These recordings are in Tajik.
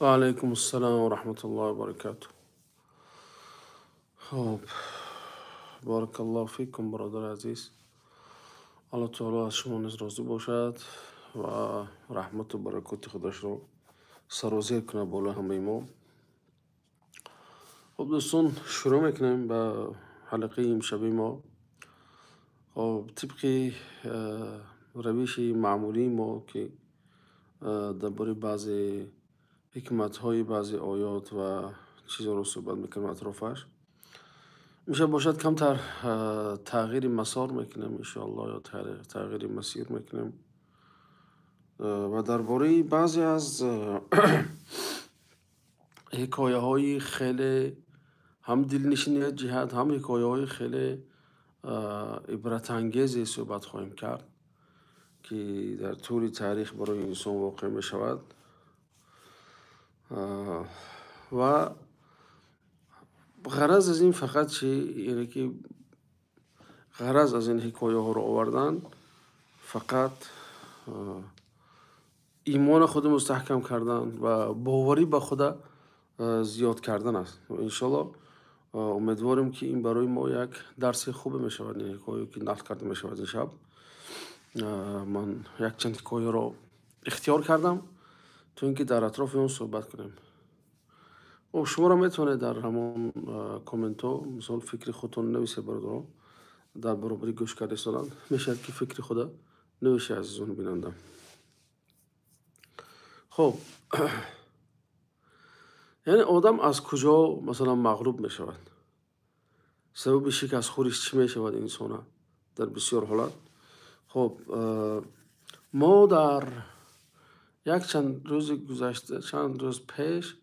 Ва алайкум ассалом ва раҳматуллоҳи ва баракатуҳ. Хуб, баракаллоҳу фикум, бародари азиз. Аллоҳ таоло аз шумо низ розӣ бошад ва раҳмату баракоти худашро сарозер кунад болои ҳамаи мо. Хуб дӯстон, шурӯъ мекунем ба ҳалқаи имшаби мо. Хуб, тибқи равиши маъмулии мо, ки дар бораи баъзе ҳикматҳои баъзе оёт ва чизҳоро суҳбат мекунем атрофаш, имшаб бошад камтар тағйири масор мекунем иншоаллоҳ, ё тағйири масир мекунем ва дар бораи баъзе аз ҳикояҳои хеле ҳам дилнишини ҷиҳат, ҳам ҳикояҳои хеле ибратангезе суҳбат хоҳем кард, ки дар тӯли таърих барои инсон воқеъ мешавад ва ғараз аз ин фақат чи, яъне ки ғараз аз ин ҳикояҳоро овардан фақат имони худро мустаҳкам кардан ва боварӣ ба худа зиёд кардан аст. Иншоаллоҳ умедворем, ки ин барои мо як дарси хубе мешавад, ин ҳикояе ки нақл карда мешавад ин шаб. Ман якчанд ҳикояро ихтиёр кардам то ин ки дар атрофи он суҳбат кунем. Хуб, шуморо метавонед дар ҳамон комментҳо мисол фикри худтон нависед, бародарон, дар баробари гӯш карда истодан мешавад, ки фикри худа нависед, азизони бинанда. Хуб, яъне одам аз куҷо масалан мағлуб мешавад? Сабаби шикастхӯриш чӣ мешавад инсона дар бисёр ҳолат? Хуб, мо дар якчанд рӯзи гузашта, чанд рӯз пеш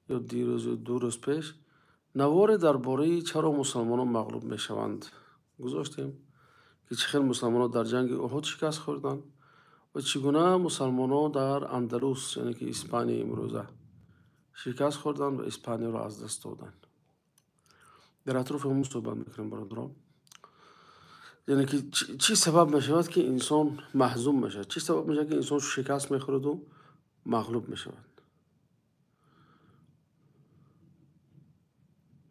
ё дирӯз ё ду рӯз пеш наворе дар бораи чаро мусалмонон мағлуб мешаванд гузоштем, ки чӣ хел мусалмонон дар ҷанги Уҳуд шикаст хӯрданд ва чӣ гуна мусалмонон дар Андалус, яъне ки Испанияи имрӯза, шикаст хӯрданд ва Испанияро аз даст доданд. Дар атрофи ҳамон суҳбат мекунем, бародарон. Яъне ки чӣ сабаб мешавад, ки инсон маҳзум мешавад? Чӣ сабаб мешавад, ки инсон шикаст мехӯраду мағлуб мешавад?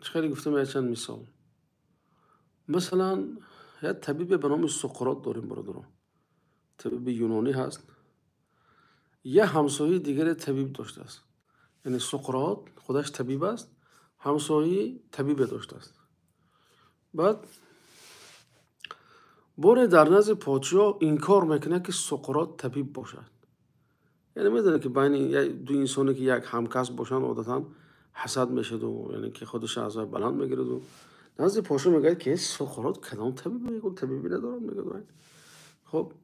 Чӣ хеле гуфтам, якчанд мисол. Масалан, як табибе ба номи Суқрот дорем, бародарон. Табиби юнонӣ ҳаст. Як ҳамсояи дигаре табиб доштааст. Яъне Суқрот худаш табиб аст, ҳамсояи табибе доштааст. Баъд боре дар назди подшоҳ инкор мекунад, ки Суқрот табиб бошад. Яъне медонад, ки байни ду инсоне, ки як ҳамкасб бошанд, одатан ҳасад мешаду, яъне ки худашро аз вай баланд мегираду. Назди подшоҳ мегӯяд, ки Суқрот кадом табиб? Ягон табибе надорад, мегӯяд вай. Хуб,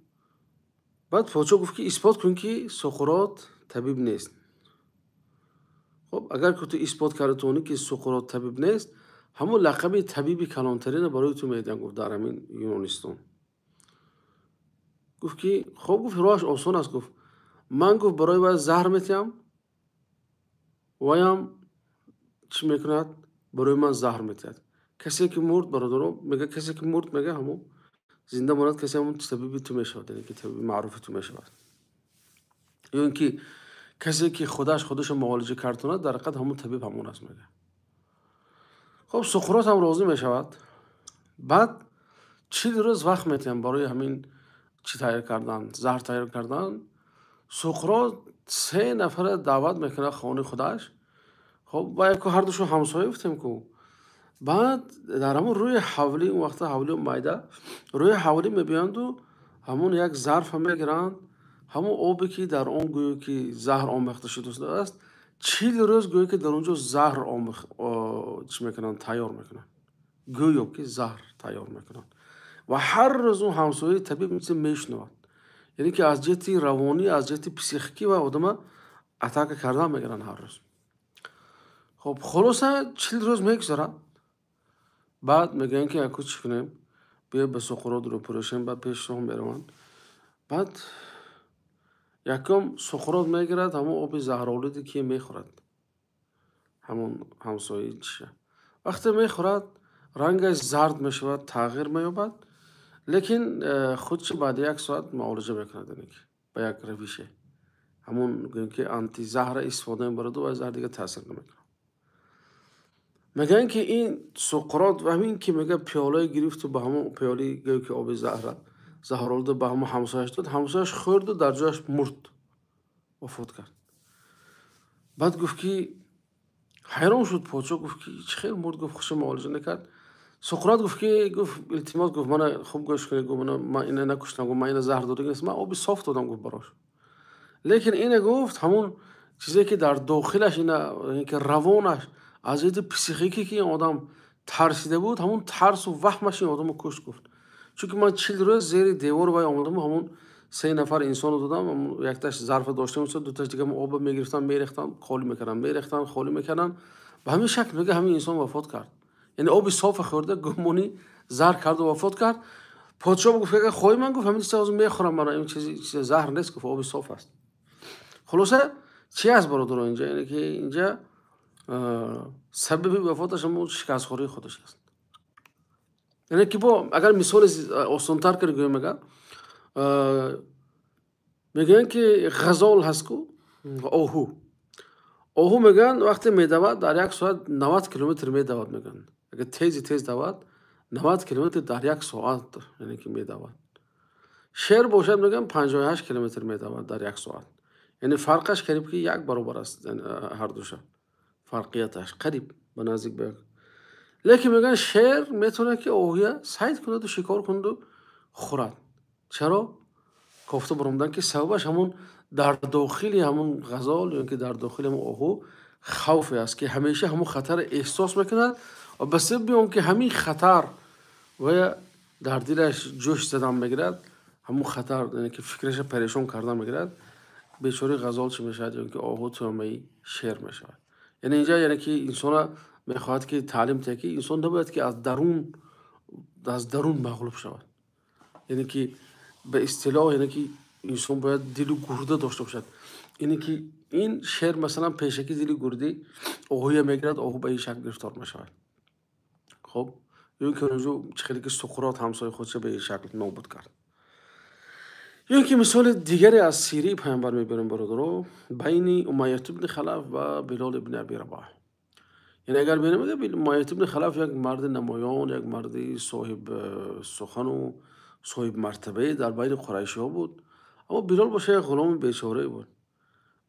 баъд подшоҳ гуфт, ки исбот кун, ки Суқрот табиб нест. Хуб, агар ки ту исбот карда тавонӣ, ки Суқрот табиб нест, ҳамон лақаби табиби калонтаринро барои ту медиҳам, гуфт, дар ҳамин Юнонистон. Гуфт, ки хуб, гуфт, роҳаш осон аст, гуфт, ман, гуфт, барои вай заҳр метиҳам, ваям чӣ мекунад? Барои ман заҳр метиҳад. Касе ки мурд, бародаро, мега, касе ки мурд, мега, ҳамон зинда монад, касе ҳамон табиби ту мешавад, яъне ки табиби маъруфи ту мешавад. Ё ин ки касе ки худаш худашро муолиҷа кардонад, дар ҳақиқат ҳамон табиб ҳамон аст, мега. Хуб, Суқрот ҳам розӣ мешавад. Баъд 40 рӯз вақт метиҳам барои ҳамин чӣ тайёр кардан, заҳр тайёр кардан. Суқрот 3 нафара даъват мекунад хонаи худаш. Хуб, ба яку ҳар душон ҳамсоя гуфтем ку. Баъд дар ҳамон рӯи ҳавлӣ, он вақта ҳавлио майда, рӯи ҳавлӣ мебиёнду ҳамон як зарфа мегиранд, ҳамон обе ки дар он гӯё ки заҳр омехта шудааст, 40 рӯз гӯё ки дар он ҷо заҳр чӣ мекунанд, тайёр мекунанд. Гӯё ки заҳр тайёр мекунанд. Ва ҳар рӯз он ҳамсояи табиб мисли мешунавад. Яъне ки аз ҷиҳати равонӣ, аз ҷиҳати психикӣ ва одама атака кардан мегиранд ҳар рӯз. Хуб, хулоса 40 рӯз мегузарад. Баъд мегӯянд, ки яку чӣ кунем? Биё ба Суқрот рӯпӯрӯшем, баъд пеши шоҳ мераванд. Баъд якум Суқрот мегирад ҳамон оби заҳролуде ки мехӯрад, ҳамон ҳамсояи чиша. Вақте мехӯрад, рангаш зард мешавад, тағйир меёбад. Лекин худшо баъди як соат муолиҷа мекунад, яъне ки ба як равише ҳамун гӯем ки антизаҳра истифода мебараду ва заҳр дига таъсир намекунад. Мегӯянд, ки ин Суқрот ва ҳамин ки мега пиёлае гирифту ба ҳамон пиёлаи гӯё ки оби заҳра заҳролуда ба ҳамон ҳамсояш дод, ҳамсояш хӯрду дар ҷояш мурд, вафот кард. Баъд гуфт ки ҳайрон шуд подшоҳ, гуфт ки чӣ хел мурд? Гуфт, худшо муолиҷа накард. Суқрот гуфт ки, гуфт, илтимос, гуфт, мана хуб гӯш кунед, гуфт, мана ман ина накуштам, гуфт, ман ина заҳр дода нест, ман оби соф додам, гуфт, барош. Лекин ина, гуфт, ҳамон чизе ки дар дохилаш ина, ки равонаш аз ҷиҳати психикӣ ки ин одам тарсида буд, ҳамон тарсу ваҳмаш ин одамро кушт, гуфт. Чунки ман 40 рӯз зери девор вай омадаму ҳамон се нафар инсонро додам, якташ зарфа доштам, дуташ дига оба мегирифтам, мерехтам, холӣ мекардам, мерехтам, холӣ мекардам. Ба ҳамин шакл, мега, ҳамин инсон вафот кард. Яъне оби софа хӯрда, гумони заҳр карду вафот кард. Подшоҳ гуфт, агар хоҳӣ, ман, гуфт, ҳамин чиз мехӯрам, мана ин чизи заҳр нест, гуфт, оби соф аст. Хулоса, чи аст, бародаро, инҷа? Яъне ки инҷа сабаби вафоташ ҳамон шикастхӯрии худаш аст. Яъне ки бо агар мисоли осонтар кард гӯем, агар мегӯянд ки ғазол ҳаст ку, оҳу. Оҳу, мегӯянд, вақте медавад, дар як соат 90 километр медавад, мегӯянд. Агар тези тез давад, 90 километр дар як соат, яъне ки медавад. Шер бошад, мегӯянд, 58 километр медавад дар як соат. Яъне фарқаш қариб ки як баробар аст, ҳардуша фарқияташ қариб ба наздик ба як. Лекин мегӯянд, шер метавонад ки оҳуя сайд кунаду шикор кунаду хӯрад. Чаро? Кофта баромаданд, ки сабабаш ҳамон дар дохили ҳамон ғазол ё ки дар дохили ҳамон оҳу хавфе аст, ки ҳамеша ҳамон хатарро эҳсос мекунад ва ба сабаби он ки ҳамин хатар ва дар дилаш ҷӯш задан мегирад, ҳамон хатар, яъне ки фикраша парешон кардан мегирад, бечораи ғазол чӣ мешавад, ё ки оҳу тӯъмаи шер мешавад. Яъне инҷа, яъне ки инсона мехоҳад ки таълим диҳад, ки инсон набояд ки аз дарун мағлуб шавад. Яъне ки ба истилоҳ, яъне ки инсон бояд дилу гурда дошта бошад. Яъне ки ин шер, масалан, пешакӣ дили гурди оҳуя мегирад, оҳу ба ин шакл гирифтор мешавад. Хоб, ё ки онҷо чӣ хеле ки Суқрот ҳамсояи худша ба ин шакл нобуд кард. Ё ки мисоли дигаре аз сираи пайғамбар мебарем, бародаро, байни Умайят ибни Халаф ва Билол ибни Аби Рабоҳ. Яъне агар бинем, Умайят ибни Халаф як марди намоён, як марди соҳиб сухану соҳиб мартабае дар байни қурайшиҳо буд, аммо Билол боша як ғуломи бечорае буд.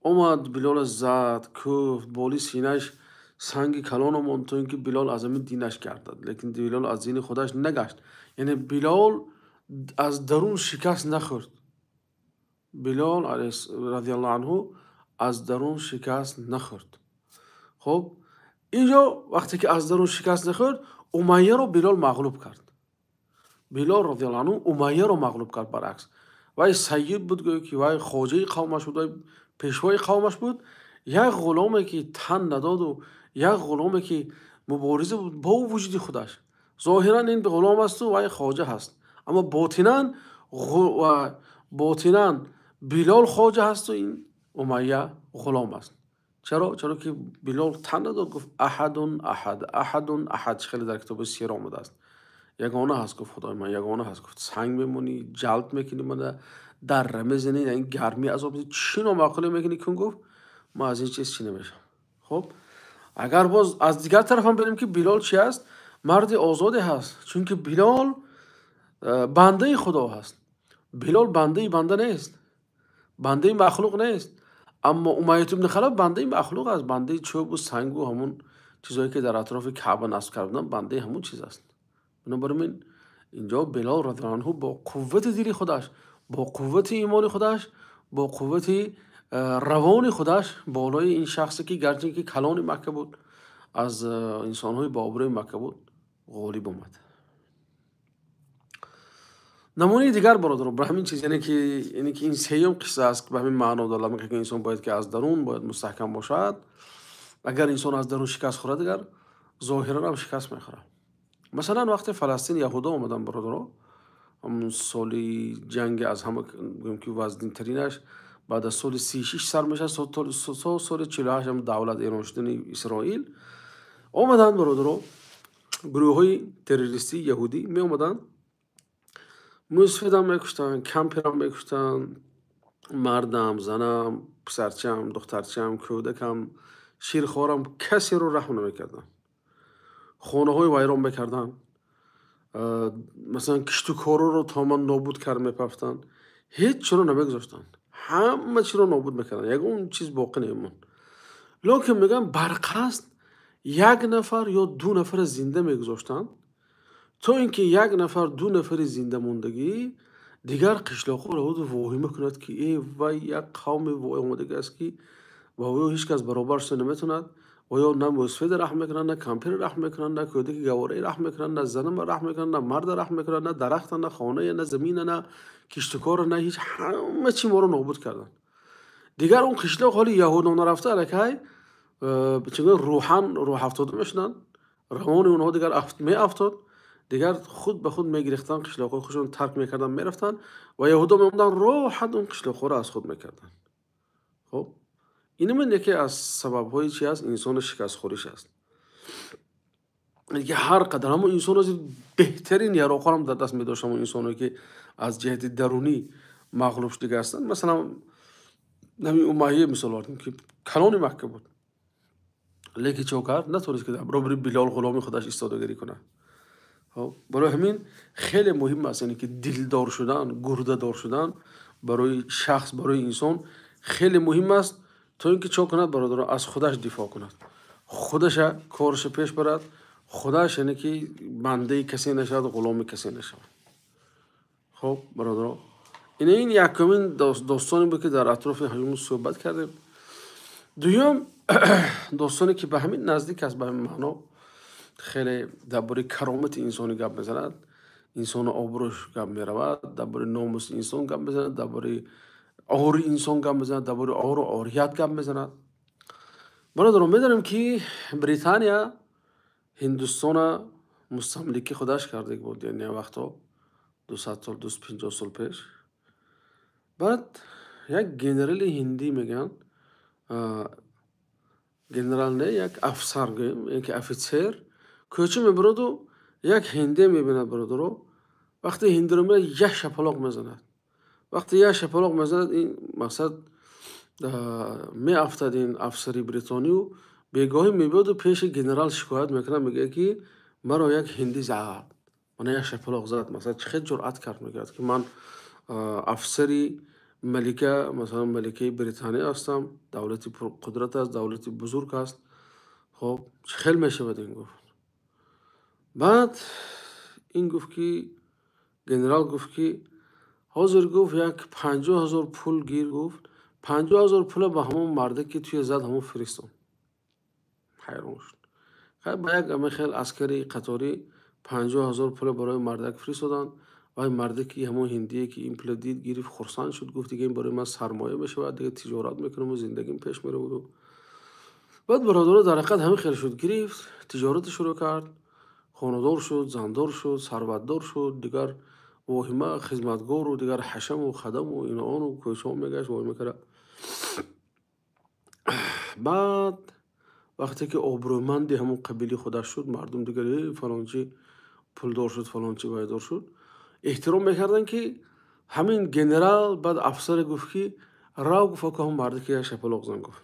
Омад, Билола зад, кӯфт, боли синаш санги калон омонд, то ин ки Билол аз ҳамин динаш гардад. Лекин Билол аз дини худаш нагашт. Яъне Билол аз дарун шикаст нахӯрд. Билол радиаллоҳу анҳу аз дарун шикаст нахӯрд. Хоб, инҷо вақте ки аз дарун шикаст нахӯрд, Умайяро Билол мағлуб кард. Билол радиаллоҳу анҳу Умайяро мағлуб кард. Баръакс, вай сайид буд, гӯё ки вай хоҷаи қавмаш буд, вай пешвои қавмаш буд. Як ғуломе ки тан надоду, як ғуломе ки мубориза буд бо вуҷуди худаш. Зоҳиран ин ғулом асту вай хоҷа ҳаст, аммо ботинан Билол хоҷа ҳасту ин Умайя ғулом аст. Чаро? Чаро ки Билол тан надод, гуфт: «Аҳадун аҳад, аҳадун аҳад». Чӣ хеле дар китоби сира омадааст, ягона ҳаст, гуфт, Худои ман ягона ҳаст. Гуфт, санг мемонӣ, ҷалд мекунӣ, мана дарра мезанӣ, ин гармӣ азоб, чӣ номаъқуле мекунӣ кун, гуфт, ман аз ин чиз чӣ намешавам. Хоб, агар боз аз дигар тарафам бинем, ки Билол чи аст? Марди озоде ҳаст, чунки Билол бандаи Худо ҳаст. Билол бандаи банда нест, бандаи махлуқ нест. Аммо Умайят ибни Халаф бандаи махлуқ аст, бандаи чӯбу сангу ҳамун чизое ки дар атрофи Каъба насб карда буданд, бандаи ҳамун чиз аст. Бинобар ин инҷо Билол радиаллоҳу анҳу бо қуввати дили худаш, бо қуввати имони худаш, бо қуввати равони худаш болои ин шахсе ки гарчи ки калони Макка буд, аз инсонҳои бообрӯи Макка буд, ғолиб омад. Намунаи дигар, бародаро, ба ҳамин чиз, яъне ки ин сеюм қисса аст, ба ҳамин маъно далолат мекунад, ки инсон бояд ки аз дарун бояд мустаҳкам бошад. Агар инсон аз дарун шикаст хӯрад, дигар зоҳиран ҳам шикаст мехӯрад. Масалан, вақте Фаластин яҳудо омаданд, бародаро, ҳамун соли ҷанги аз ҳама гӯем ки вазнинтаринаш баъд аз соли 36 сар мешавад то соли 48, ҳам давлат эълон шудани Исроил. Омаданд, бародаро, гурӯҳҳои террористии яҳудӣ меомаданд. Мӯйсафедам мекуштанд, кампирам мекуштанд, мардам, занам, писарчам, духтарчам, кӯдакам, ширхорам, касеро раҳм намекарданд. Хонаҳои вайрон мекарданд, масалан, кишту корро тамоман нобуд кард мепафтанд, ҳеҷ чиро намегузоштанд, ҳама чиро нобуд мекарданд, ягон чиз боқӣ намемонд. Лекин мегӯям, барқасд як нафар ё ду нафара зинда мегузоштанд, то ин ки як нафар ду нафари зинда мондагӣ дигар қишлоқҳоро воҳима кунад, ки э вай, як қавме омодагӣ аст, ки ба ӯ ҳеҷ кас баробар шуда наметавонад, ва ё на мӯйсафеда раҳм мекунанд, на кампира раҳм мекунанд, на кӯдаки гаворае раҳм мекунанд, на занама раҳм мекунанд, на марда раҳм мекунанд, на дарахта, на хонае, на замина, на киштукора, на ҳеҷ, ҳама чи моро нобуд карданд. Дигар он қишлоқ ҳоли яҳудон нарафта аллакай чӣ гӯям, рӯҳан рӯҳафтода мешуданд, равони онҳо дигар меафтод, дигар худ ба худ мегирифтанд, қишлоқҳои худшон тарк мекарданд, мерафтанд, ва яҳудо меомаданд, роҳат он қишлоқҳоро аз худ мекарданд. Хоб, инамин яке аз сабабҳои чи аст? Инсони шикастхӯриш аст. Ки ҳар қадар ҳамон инсон аз беҳтарин яроқҳоам дар даст медошт, ҳамон инсоне ки аз ҷиҳати дарунӣ мағлуб шудага ҳастанд. Масалан, ҳамин Умайя мисол овардем, ки калони Макка буд, лекин чо кард? Натавонист, ки дар баробари Билол ғуломи худаш истодагарӣ кунад. Хоб, барои ҳамин хеле муҳим аст, яъне ки дилдор шудан, гурдадор шудан барои шахс, барои инсон хеле муҳим аст, то ин ки чо кунад, бародаро, аз худаш дифоъ кунад, худаша кораша пеш барад, худаш, яъне ки бандаи касе нашавад, ғуломи касе нашавад. Хоб, бародаро, ин якумин достоне буд, ки дар атрофи ҳамин суҳбат кардем. Дуюм достоне, ки ба ҳамин наздик аст, ба ҳамин маъно, хеле дар бораи каромати инсонӣ гап мезанад, инсону обрӯш гап меравад, дар бораи номуси инсон гап мезанад, дар бораи ори инсон гап мезанад, дар бораи ору орият гап мезанад. Бародарон, медонем, ки Британия Ҳиндустона мустамлики худаш карда буд, яъне вақто 200 сол, 250 сол пеш. Баъд як генерали ҳиндӣ мегӯянд, генерал не, як афсар гӯем, яке офитсер, кӯча мебароду як ҳиндие мебинад. Бародаро, вақте ҳиндиро мебинад, як шапалоқ мезанад. Вақте як шапалоқ мезанад, ин мақсад меафтад ин афсари бритонию. Бегоҳӣ мебиёду пеши генерал шикоят мекунад, мегӯяд, ки маро як ҳиндӣ зад, мана як шапалоқ зад, масалан, чӣ хел ҷуръат кард? Мегӯяд, ки ман афсари малика, масалан, маликаи Британия ҳастам, давлати пурқудрат аст, давлати бузург аст. Хоб, чӣ хел мешавад ин? Гуфт. Баъд ин гуфт, ки генерал гуфт, ки ҳозир, гуфт, як 50 000 пул гир, гуфт, 50 000 пула ба ҳамон марде, ки туя зад, ҳамон фиристон. Ҳайрон шуд. Ба як ама хел аскари қаторӣ 50 000 пула барои мардак фиристоданд. Вай марде, ки ҳамон ҳиндие, ки ин пула дид, гирифт, хурсанд шуд, гуфт: «Дига ин барои ман сармоя мешавад, дига тиҷорат мекунаму зиндагим пеш мераваду». Баъд, бародаро, дар ҳақиқат ҳамин хел шуд: гирифт, тиҷорате шурӯъ кард, хонадор шуд, зандор шуд, сарватдор шуд. Дигар воҳима хизматгору дигар ҳашаму хадаму ину ону кӯчаҳо мегашт, воҳима карда. Баъд вақте ки обрӯманди ҳамон қабили худаш шуд, мардум дигар: «Э, фалончи пулдор шуд, фалончи вайдор шуд», эҳтиром мекарданд, ки ҳамин генерал баъд афсаре гуфт, ки рав, гуфт, ака, ҳамон марде, ки як шапалоқ зан, гуфт.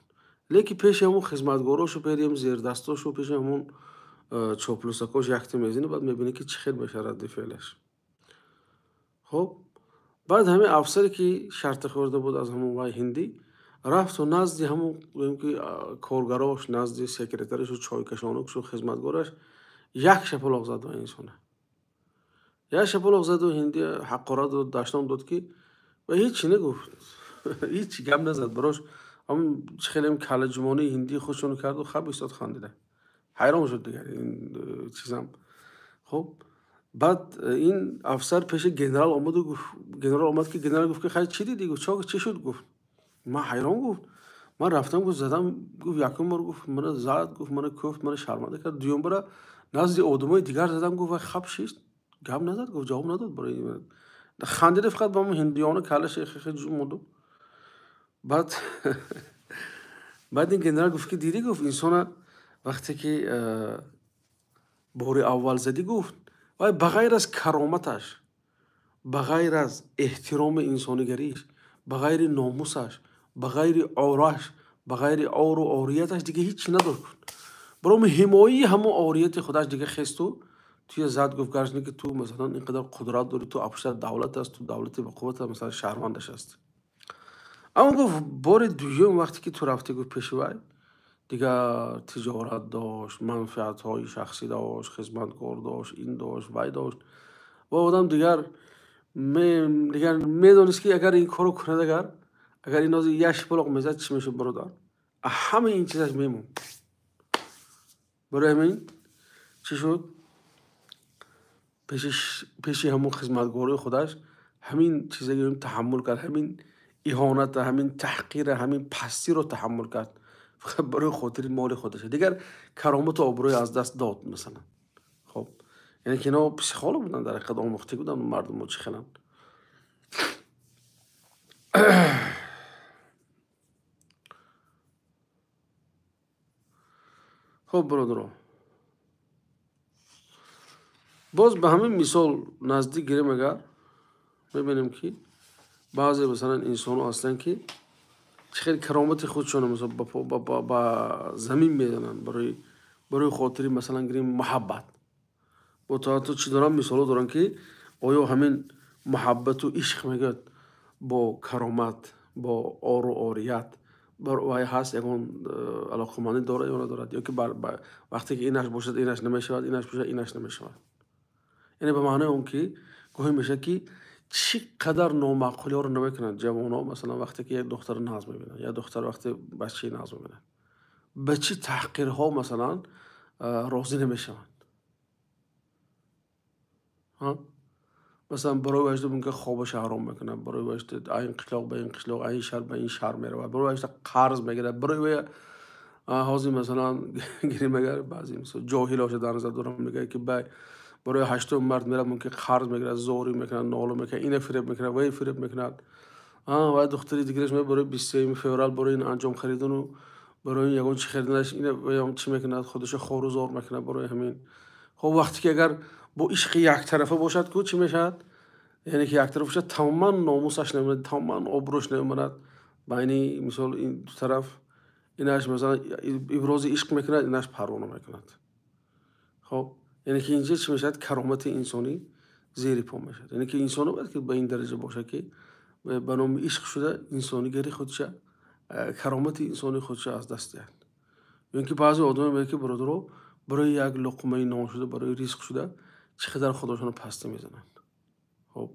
Лекин пеши ҳамон хизматгорошу, пеши ҳамон зердастошу, пеши ҳамон чоплусакош якта мезанӣ, баъд мебинӣ, ки чӣ хел мешавад радди феълаш. Хоб, баъд ҳамин афсаре, ки шарта хӯрда буд аз ҳамон вай ҳиндӣ, рафту назди ҳамон, гӯем ки, коргарош, назди секретарашу, чойкашонакшу хизматгораш як шапалоқ зад ба инсона. Як шапалоқ заду ҳинди ҳақорат дод, даштом дод, ки ва ҳечи нагуфт, ҳеч гап назад барош. Ҳамн чӣ хелем каллаҷумонии ҳиндии худшоно карду хаб истод, хандида. Ҳайрон шуд дигар ин чизам. Хоб, баъд ин афсар пеши генерал омаду гуфт, генерал омад, ки генерал гуфт, ки хай, чӣ дидӣ? Гуфт, чӣ шуд? Гуфт, ман ҳайрон, гуфт, ман рафтам, гуфт, задам, гуфт, якум бор, гуфт, мана зад, гуфт, мана кӯфт, мана шарманда кард. Дуюм бора назди одамои дигар задам, гуфт, вай хаб шишт, гап назад, гуфт, ҷавоб надод барои, хандида фақат ба ҳамон ҳиндиёна каллаша хе ҷум монду. Баъд ин генерал гуфт, ки дидӣ, гуфт, инсона вақте ки бори аввал задӣ, гуфт, вай ба ғайр аз кароматаш ба ғайр аз эҳтироми инсонигариш, ба ғайри номусаш, ба ғайри ораш, ба ғайри ору орияташ дига ҳеҷ чи надошт. Барои ҳимояи ҳамон орияти худаш дига хесту туя зад, гуфт гарчанде ки ту масалан ин қадар қудрат дорӣ, ту абшар давлат аст, ту давлати ба қувват аст, масалан шаҳрвандаш аст. Аммо гуфт бори дуюм вақте ки ту рафтӣ, гуфт пеши вай дигар тиҷорат дошт, манфиатҳои шахсӣ дошт, хизматкор дошт, ин дошт, вай дошт. Ва одам дигар медонист ки агар ин корро кунад, агар ин ҳозир як шипалоқ мезад, чӣ мешуд бародар? Ҳамаи ин чизаш мемонд. Барои ҳамин чӣ шуд? Пеши ҳамон хизматгорои худаш ҳамин чизаро таҳаммул кард, ҳамин иҳоната, ҳамин таҳқира, ҳамин пастиро таҳаммул кард фақат барои хотири моли худаш. Дигар каромату обрӯи аз даст дод масалан. Хоб, яъне ки ино психолог буданд, дар ҳақиқат омӯхтагӣ буданд мардумо чӣ хеланд. Хоб бародаро, боз ба ҳамин мисол наздик гирем, агар мебинем ки баъзе масалан инсонҳо ҳастанд ки чӣ хел каромати худшонро масалан ба замин мезананд барои хотири масалан гирем муҳаббат. Бо то чӣ дорам мисолҳо дорам ки оё ҳамин муҳаббату ишқ мегӯяд бо каромат, бо ору орият вай ҳаст, ягон алоқамандӣ дорад ё надорад, ё ки вақте ки инаш бошад инаш намешавад, инаш бошад инаш намешавад. Яъне ба маънои он ки гоҳе мешавад ки чӣ қадар номаъқулиҳоро намекунанд ҷавонҳо, масалан вақте ки як духтаро нағз мебинанд, як духтар вақте бачаи нағз мебинанд, ба чӣ таҳқирҳо масалан розӣ намешаванд. Масалан барои вajда мумкин хобаш ҳаром мекунад, барои вajда ин қишлоқ ба ин қишлоқ, ин шаҳр ба ин шаҳр меравад, барои вajда қарз мегирад, барои вай ҳозир масалан гирем агар баъзе мисол ҷоҳилоша дар назар дорам, мегӯяд ки барои ҳаштум мард меравад, мумкин қарз мегирад, зорӣ мекунад, нола мекунад, ина фиреб мекунад, вай фиреб мекунад. Вай духтари дигараш меояд барои 23 феврал барои ин анҷом харидану барои ягон чӣ хариданаш ина ваям чӣ мекунад, худашо хору зор мекунад барои ҳамин. Хоб вақте ки агар бо ишқи яктарафа бошад ку чӣ мешавад? Яъне ки яктарафа бошад, тамоман номусаш намемонад, тамоман обрӯш намемонад. Байни мисол ин ду тараф инаш масалан ибрози ишқ мекунад, инаш парво намекунад. Хоб яъне ки инҷа чӣ мешавад? Каромати инсонӣ зери по мешавад. Яъне ки инсон бояд ки ба ин дараҷа бошад ки ба номи ишқ шуда инсонигари худша, каромати инсони худша аз даст диҳад. Ё ин ки баъзе одамон мегӯянд ки бародаро барои як луқмаи нон шуда, барои ризқ шуда чӣ қадар худошонро паста мезананд. Хоб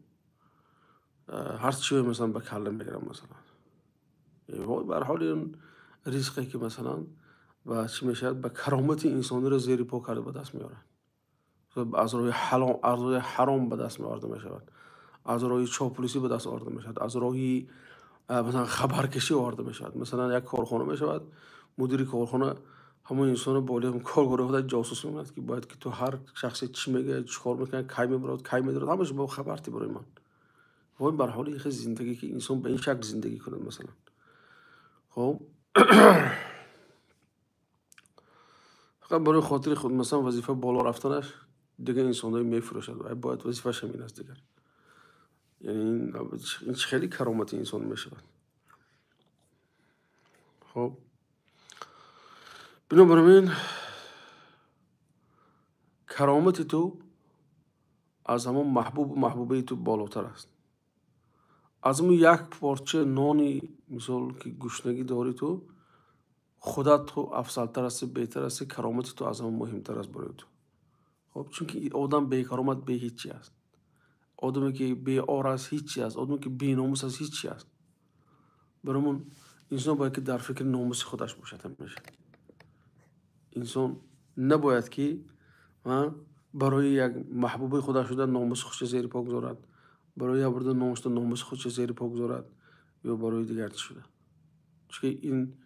ҳар чӣ масалан ба калла мегиранд масалан. Ба ҳар ҳол ин ризқе ки масалан ба чӣ мешавад, ба каромати инсониро зери по карда ба даст меоранд. Аз роҳи ҳалол, аз роҳи ҳаром ба даст оварда мешавад, аз роҳи чоплусӣ ба даст оварда мешавад, аз роҳи масалан хабаркашӣ оварда мешавад. Масалан як корхона мешавад, мудири корхона ҳамон инсонро болои коргари худа ҷосус мекунад ки бояд ки ту ҳар шахсе чӣ мегӯяд, чӣ кор мекунад, кай мебарад, кай медорад, ҳамааш бо хабар ти барои ман. Вой бар ҳоли ин хел зиндагӣ ки инсон ба ин шакл зиндагӣ кунад масалан. Хоб фақат барои хотири худ масалан вазифа боло рафтанаш дигар инсонҳое мефурӯшад. Вай бояд вазифааш ҳамин аст дигар. Яъне ин чӣ хеле каромати инсон мешавад. Хоб бинобар ин каромати ту аз ҳамон маҳбубу маҳбубаи ту болотар аст. Аз ҳамон як порча нони мисол ки гушнагӣ дорӣ ту, худат ту афзалтар ҳастӣ, беҳтар ҳастӣ, каромати ту аз ҳамон муҳимтар аст барои ту. Хоб чунки одам бекаромат беҳеҷ аст. Одаме ки беор аст ҳеҷ аст, одаме ки беномус аст ҳеҷ аст. Барои инсон бояд ки дар фикри номуси худаш бошад ҳамеша. Инсон набояд ки барои як маҳбубаи худаш шуда номуси худша зери по гузорад, барои як бурда ном шуда номуси худша зери по гузорад ё барои дигар чӣ шуда. Чунки ин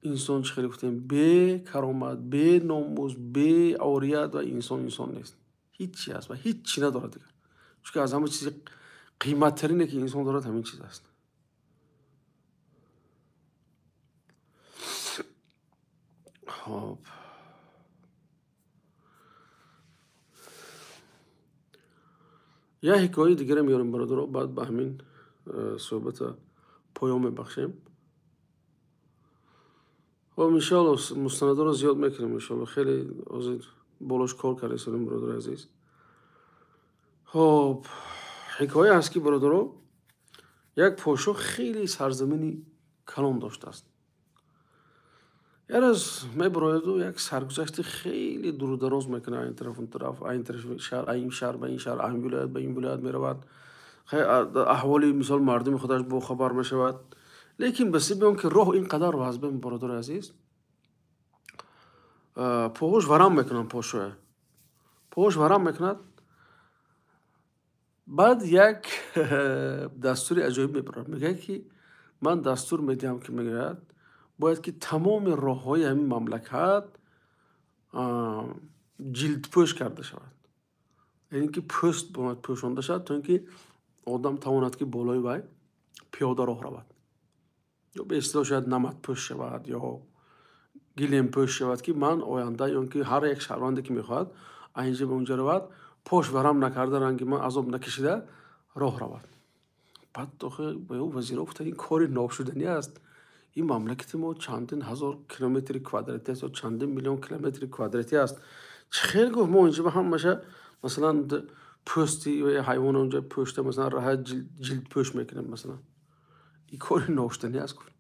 инсон чӣ хеле гуфтем бекаромат, беномус, беорият ва инсон инсон нест, ҳеҷ аст ва ҳеҷ чӣ надорад дигар. Чунки аз ҳама чизи қиматтарине ки инсон дорад ҳамин чиз аст. Хоб Як ҳикояи дигаре меорем, бародаро, баъд ба ҳамин суҳбата поён мебахшем. Хоб, иншоалло, мустанадоро зиёд мекунем, иншоалло. Хеле ҳозир болош кор кардастем, бародари азиз. Хоб, ҳикоя ҳаст, ки, бародаро, як подшоҳ хеле сарзамини калон доштааст. Як рӯз мебарояду як саргузашти хеле дурудароз мекунад, ин тараф, он тараф, ин тарафи шаҳр, ин шаҳр ба ин шаҳр, ин вилоят ба ин вилоят меравад. Аҳволи, мисол, мардуми худаш бохабар мешавад. Лекин ба сабаби он ки роҳ ин қадар вазбин, бародари азиз, поҳош варам мекунанд, подшоҳе поҳош варам мекунад. Баъд як дастури аҷоиб мебарад, мегӯяд, ки ман дастур медиҳам, ки, мегӯяд, бояд ки тамоми роҳҳои ҳамин мамлакат ҷилдпӯш карда шавад, яъне ки пӯст бояд пӯшонда шавад, то ин ки одам тавонад, ки болои вай пиёда роҳ равад, ё ба истилоҳ шояд наматпӯш шавад ё гилемпӯш шавад, ки ман оянда ё ки ҳар як шаҳрванде, ки мехоҳад инҷа ба унҷа равад, пош варам накарда, ранги ман азоб накашида роҳ равад. Баъд ба ӯ вазиро гуфтанд: ин кори ношуданӣ аст, ин мамлакати мо чандин ҳазор километри квадратӣ аст ё чандин миллион километри квадратӣ аст. Чӣ хел, гуфт, мо инҷа ба ҳамаша, масалан, пӯсти ҳайвон онҷа пӯшта, масалан, раҳа ҷилдпӯш мекунем, масалан, ин кори ношуданӣ аст, гуфт.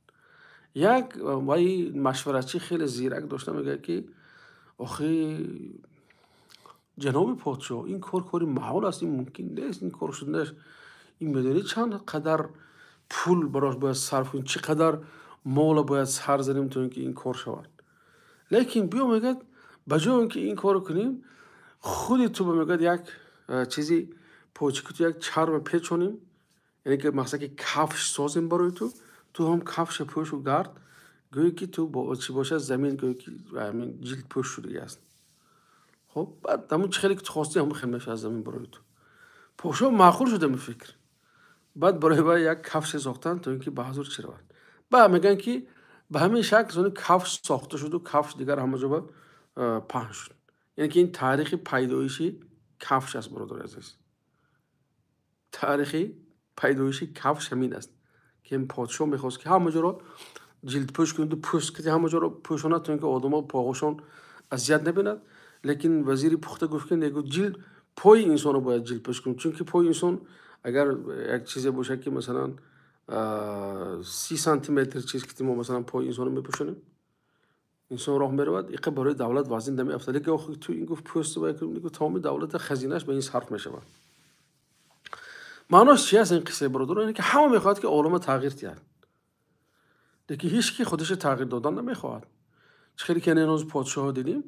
Як вай машваратчӣ хеле зирак дошта, мегӯяд, ки охи, ҷаноби подшоҳ, ин кор кори маҳол аст, ин мумкин нест, ин кор шуданаш. Ин медонӣ чанд қадар пул барош бояд сарф кунем, чӣ қадар мола бояд сар занем, то ин ки ин кор шавад? Лекин биё, мегӯяд, ба ҷои он ки ин корро кунем, худи ту ба, мегӯяд, як чизи почики ту як чарма печонем, яъне ки мақсад ки кафш созем барои ту, ту ҳам кафша пӯшу гард, гӯё ки ту чӣ бошад, замин гӯё ки ҳамин ҷилдпӯш шудагӣ аст. Хоб, баъд ҳамун чӣ хеле ки ту хостӣ, ҳамун хел мешавад замин барои ту. Подшоҳ маъқул шуд ҳамин фикр. Баъд барои вай як кафше сохтанд, то ин ки ба ҳазур чӣ равад. Баъд мегӯянд, ки ба ҳамин шакл сони кафш сохта шуду кафш дигар ҳама ҷо паҳн шуд. Яъне ки ин таърихи пайдоиши кафш аст, бародари азиз. Таърихи пайдоиши кафш ҳамин аст, ки ин подшоҳ мехост, ки ҳама ҷоро ҷилдпӯш кунаду пӯст ки ҳама ҷоро пӯшонад, то ин ки одамо поҳошон азият набинад. Лекин вазири пухта гуфт, ки не, ҷилд пои инсонро бояд ҷилдпӯш кунем, чунки пои инсон агар як чизе бошад, ки масалан 30 сантиметр чиз ки мо, масалан, пои инсонро мепӯшонем, инсон роҳ меравад, иқа барои давлат вазин намеафтад. Лекин охи ту ин, гуфт, пӯст, тамоми давлата хазинааш ба ин сарф мешавад. Маънош чи аст ин қиссаи, бародарон? Ине ки ҳама мехоҳад, ки олама тағйир диҳад, лекин ҳеҷ ки худашро тағйир додан намехоҳад. Чӣ хеле ки ҳанӯз подшоҳо дидем,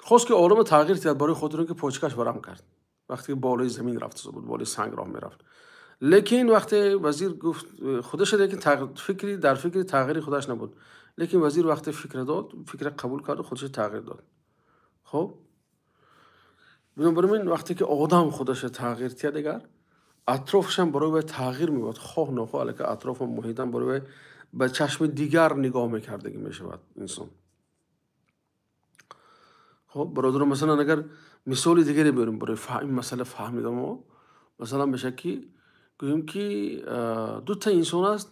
хост, ки олама тағйир диҳад, барои хотир он ки почкаш варам кард, вақте ки болои замин рафта буд, болои санг роҳ мерафт. Лекин вақте вазир гуфт худаша, лекин фикри дар фикри тағйири худаш набуд. Лекин вазир вақте фикра дод, фикра қабул карду худашро тағйир дод. Хоб, бинобар ин вақте ки одам худашро тағйир диҳад, дигар атрофашам барои вай тағйир меёбад, хоҳ нохоҳ, аллака атрофам, муҳитам барои вай ба чашми дигар нигоҳ мекардагӣ мешавад инсон. Хоб, бародарон, масалан, агар мисоли дигаре биёрем барои ин масъала фаҳмида мо, масалан, мешавад, ки гӯем, ки дута инсон аст,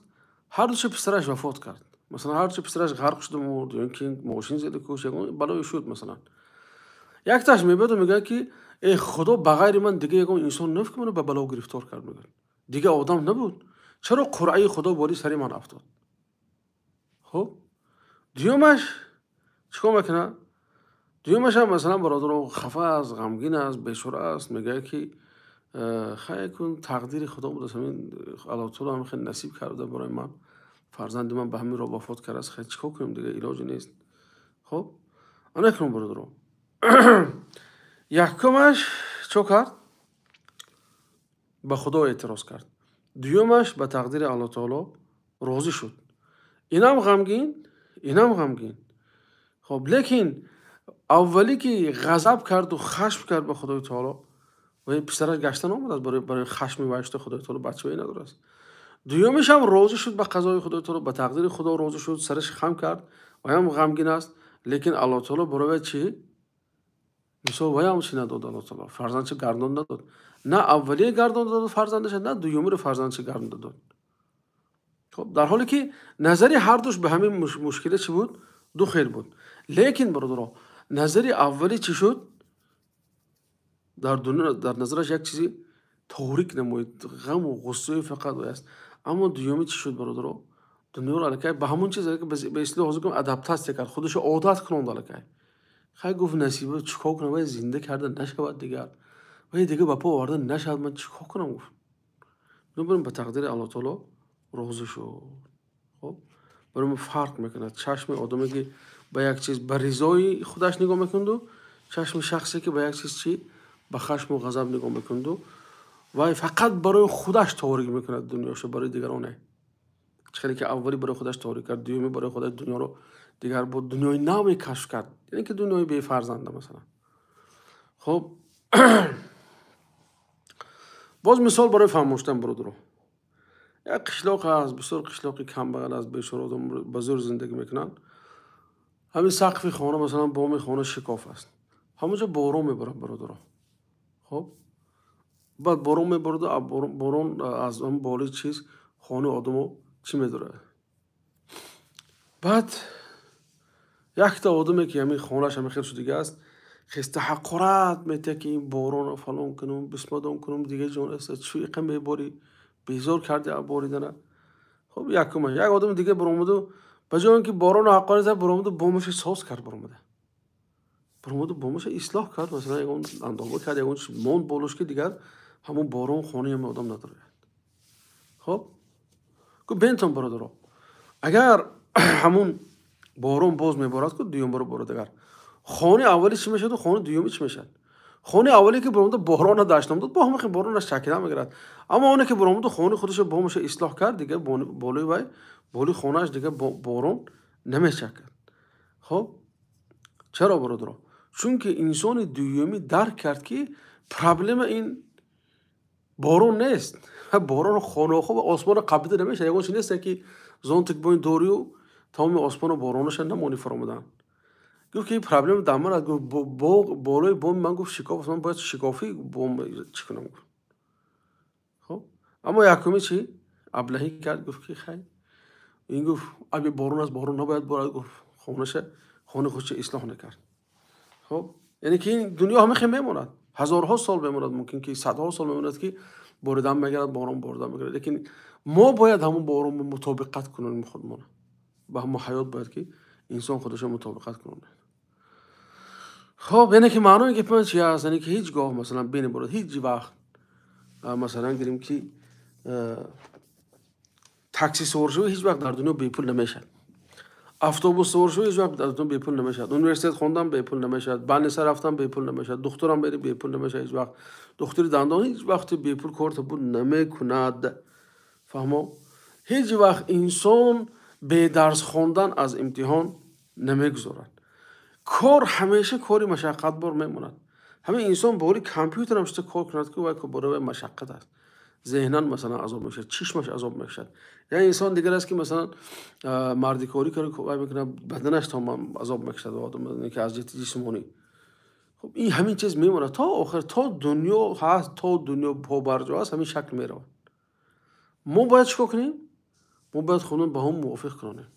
ҳар душа писараш вафот кард, масалан, ҳар душа писараш ғарқ шуда мурд ё ин ки мошин зада кушт, ягон балое шуд. Масалан, якташ мебиёду мегӯяд, ки э Худо, ба ғайри ман дига ягон инсон нест, ки маро ба бало гирифтор кард, мегӯяд, дига одам набуд, чаро қуръаи Худо бори сари ман афтод? Хуб, дуюмаш чӣ кор мекунад? Дуюмашам, масалан, бародарон, хафа аст, ғамгин аст, бечора аст, мегӯяд, ки хай кун, тақдири Худо будааст, ҳамин Аллоҳ таоло ҳамин хел насиб карда барои ман, фарзанди ман ба ҳамин роҳ вафот кардааст, хай чӣ кор кунем, дига илоҷе нест. Хуб, ана кунем, бародарон, якумаш чӣ кард? Ба Худо эътироз кард. Дуюмаш ба тақдири Аллоҳ таоло розӣ шуд. Инам ғамгин, инам ғамгин. Хоб, лекин аввалӣ ки ғазаб карду хашм кард ба Худои таоло, ва писараш гашта наомадааст, барои хашми вай шуда Худои таоло бача вай надорааст. Дуюмишам розӣ шуд ба қазои Худои таоло, ба тақдири Худо розӣ шуд, сараш хам кард, ваям ғамгин аст, лекин Аллоҳ таоло барои вай чӣ, мисол, ваям чӣ надод? Аллоҳ таоло фарзандчи гардон надод. На аввалия гардонда дод фарзандаша, на дуюмиро фарзандаша гардонда дод. Хоб, дар ҳоле ки назари ҳардуш ба ҳамин мушкила чӣ буд? Ду хел буд. Лекин бародаро, назари аввалӣ чӣ шуд? Дар дунё дар назараш як чизи торик намоид, ғаму ғуссаи фақат вай аст. Аммо дуюмӣ чӣ шуд, бародаро? Дунёро аллакай ба ҳамон чиз ба истилоҳ ҳозир кунам адаптатсия кард, худашро одат кунонд аллакай. Хай гуфт, насиба чӣ кор кунам, вай зинда карда нашавад дигар, вай дигар ба по оварда нашавад, ман чӣ кор кунам, гуфт. Бинобар ба тақдири Аллоҳ таоло розӣ шуд. Хоб, барои мо фарқ мекунад чашми одаме ки ба як чиз ба ризои худаш нигоҳ мекунаду, чашми шахсе ки ба як чиз чӣ ба хашму ғазаб нигоҳ мекунаду, вай фақат барои худаш торик мекунад дунёшо, барои дигарон не. Чӣ хеле ки аввалӣ барои худаш торик кард, дуюмӣ барои худаш дунёро дигар бо дунёи наве кашф кард, яъне ки дунёи бефарзанда масалан. Хоб, боз мисол барои фаҳмоштан, бародаро. Як қишлоқ ҳаст, бисёр қишлоқи камбағал аст, бечора одам ба зӯр зиндагӣ мекунанд. Ҳамин сақфи хона, масалан, боми хона шикоф аст. Ҳамонҷо борон меборад, бародаро. Хоб, баъд борон мебороду, борон аз он болои чиз хонаи одамо чӣ медорад. Баъд якта одаме ки ҳамин хонааш ҳамин хел шудига аст, хеста ҳақорат метиҳад ки ин боронро фалон кунум, бисмадон кунум, дига ҷон аст, чӣ иқа меборӣ, безор карди боридана. Хоб, якума як одами дига баромаду, ба ҷои он ки боронро ҳақорат зад, баромаду бомаша соз кард, баромаду бомаша ислоҳ кард, масалан ягон андома кард, ягон чиз монд болош ки дигар ҳамон борон хонаи ҳамин одам надорад. Хоб, гуфт, бентон, бародаро, агар ҳамун борон боз меборад, ку дуюм бора борад, агар хонаи аввалӣ чӣ мешаваду хонаи дуюмӣ чӣ мешавад? Хонаи аввале ки баромада борона даштном дод, бо ҳама боронаш чакида мегирад. Аммо оне ки баромаду хонаи худашро бомаша ислоҳ кард, дигар болои вай, болои хонааш дигар борон намечакад. Хоб, чаро, бародаро? Чунки инсони дуюмӣ дарк кард ки проблема ин борон нест. Борон хонаҳо ва осмонро қабида намешавад. Ягон чиз нест ки зонтик бо ин дорию тамоми осмону боронаша намонӣ фаромадан. Гуфт ки ин проблема дар ман аст. Гуфт, болои боми ман, гуфт, шикоф аст, ман бояд шикофи бом чӣ кунам, гуфт. Хоб, аммо якумӣ чӣ аблаҳӣ кард, гуфт ки хай, ин, гуфт, аби борон аст, борон набояд борад, гуфт, хонаша, хонаи худша ислоҳ накард. Хоб, яъне ки ин дунё ҳама хел мемонад, ҳазорҳо сол мемонад, мумкин ки садҳо сол мемонад ки боридан мегирад, борон боридан мегирад, лекин мо бояд ҳамон борон мутобиқат кунем худмона ба ҳамон ҳаёт, бояд ки инсон худашро мутобиқат кунад. Хоб, яъне ки маънои гапи ман чи аст? Яъне ки ҳеҷ гоҳ, масалан, бинеборад, ҳеҷ вақт, масалан, гирем ки такси савор шавӣ, ҳеҷ вақт дар дунё бепул намешавад, автобус савор шавӣ, ҳеҷ вақт дар дунё бепул намешавад, университет хондан бепул намешавад, больница рафтан бепул намешавад, духтурам бери бепул намешавад, ҳеҷ вақт духтури дандон ҳеҷ вақт бепул корта буд намекунад. Фаҳмо? Ҳеҷ вақт инсон бе дарс хондан аз имтиҳон намегузорад. Кор ҳамеша кори машаққатбор мемонад. Ҳамин инсон бори компютерам шуда кор кунад, ки вай бораи вай машаққат аст, зеҳнан, масалан, азоб мекашад, чишмаш азоб мекашад. Як инсон дигар аст ки, масалан, мардикорӣ вай мекунад, баданаш то азоб мекашад, ки аз ҷиҳати ҷисмонӣ. Хоб, ин ҳамин чиз мемонад то охир, то дунё ҳаст, то дунё побарҷо аст, ҳамин шакл меравад. Мо бояд чӣ кор кунем? Мо бояд худро ба ҳам мувофиқ кунонем.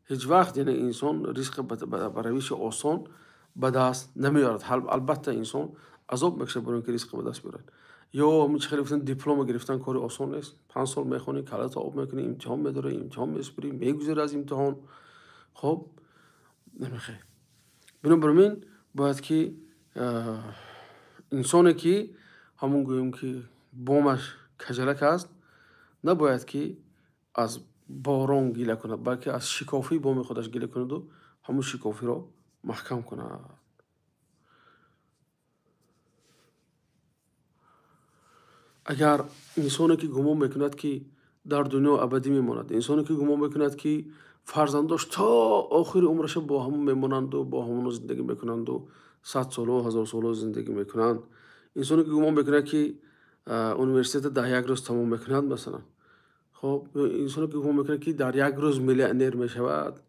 Ҳеҷ вақт, яъне, инсон ризқ ба равиши осон ба даст намеорад. Албатта, инсон азоб мекашад барои ин ки ризқ ба даст биёрад. Ё ҳамин чӣ хеле гуфтан, диплома гирифтан кори осон нест. 5 сол мехонӣ, каллата об мекунӣ, имтиҳон медорӣ, имтиҳон месупорӣ, мегузарӣ аз имтиҳон. Хоб, намехе. Бинобар ин бояд ки инсоне ки ҳамон гӯем ки бомаш каҷалак аст, набояд ки аз борон гила кунад, балки аз шикофии боми худаш гила кунаду ҳамон шикофиро маҳкам кунад. Агар инсоне ки гумон мекунад ки дар дунё абадӣ мемонад, инсоне ки гумон мекунад ки фарзандош то охири умраша бо ҳамон мемонанду, бо ҳамоно зиндагӣ мекунанду, 100 соло, 1000 соло зиндагӣ мекунанд, инсоне ки гумон мекунад ки университета дар як рӯз тамом мекунад, масалан, хоб, инсоне ки гумон мекунад ки дар як рӯз миллионер мешавад,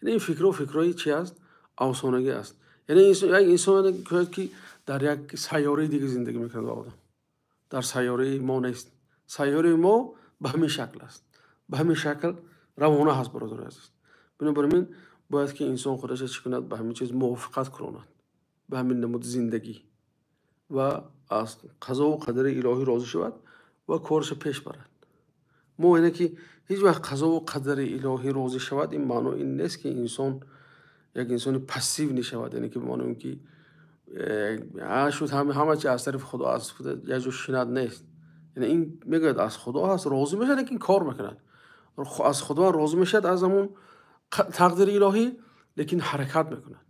яъне ин фикрҳо фикрҳои чи аст? Афсонагӣ аст. Яъне як инсоне ки дар як сайёраи дига зиндагӣ мекунад ва одам Дар сайёраи мо нест. Сайёраи мо ба ҳамин шакл аст, ба ҳамин шакл равона ҳаст, бародари азиз. Бинобар ин бояд ки инсон худашро чӣ кунад? Ба ҳамин чиз мувофиқат кунад, ба ҳамин намуди зиндагӣ, ва аз қазову қадари илоҳӣ розӣ шавад ва корашро пеш барад. Мо ине ки ҳеҷ вақт қазову қадари илоҳӣ розӣ шавад, ин маъно ин нест ки инсон як инсони passive нашавад, яъне ки ба маънои он ки шуд ҳама чи аз тарафи Худо аст, як ҷо шинат нест. Яъне ин мегӯяд аз Худо ҳаст, розӣ мешавад, лекин кор мекунад. Аз Худо розӣ мешавад аз ҳамон тақдири илоҳӣ, лекин ҳаракат мекунад.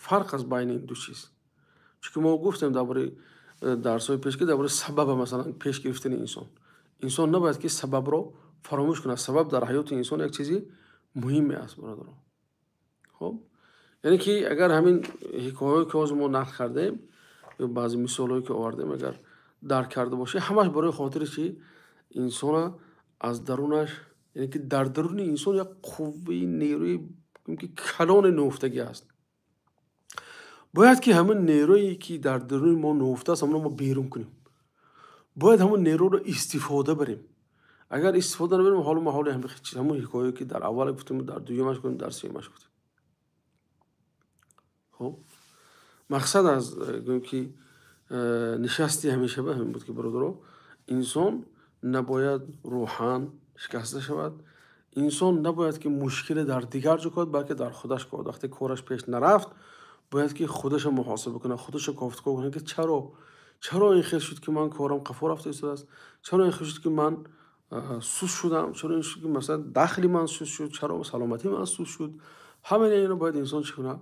Фарқ аз байни ин ду чиз. Чунки мо гуфтем дар бораи дарсҳои пеш ки дар бораи сабаб, масалан пеш гирифтани инсон. Инсон набояд ки сабабро фаромӯш кунад. Сабаб дар ҳаёти инсон як чизи муҳиме аст, бародарон. Хуб, яъне ки агар ҳамин ҳикояҳое ки ҳозир мо нақл кардем ё баъзе мисолҳое ки овардем, агар дарк карда бошед, ҳамаш барои хотире ки инсона аз дарунаш, яъне ки дар даруни инсон як қувваи нерӯи ки калони нуҳуфтагӣ аст. Бояд ки ҳамин нерӯе ки дар даруни мо нуҳуфта аст, ҳамонро мо берун кунем. Бояд ҳамон нерӯро истифода барем. Агар истифода набарем, ҳоло мо ҳоли ҳамин чиз, ҳамон ҳикояе ки дар аввал гуфтем, дар дуюмаш гуфтем, дар сеюмаш гуфтем. Хуб, мақсад аз гӯем ки нишасти ҳамеша ба ҳамин буд ки бародаро, инсон набояд рӯҳан шикаста шавад. Инсон набояд ки мушкиле дар дигар ҷо кунад, балки дар худаш кунад. Вақте кораш пеш нарафт, бояд ки худашро муҳосиба кунад, худашро кофтуков кунад ки чаро ин хел шуд ки ман корам қафо рафта истодааст, чаро ин хел шуд ки ман сус шудам, чаро ин шуд ки масалан дахли ман сус шуд, чаро саломатии ман сус шуд. Ҳамаи инро бояд инсон чӣ кунад?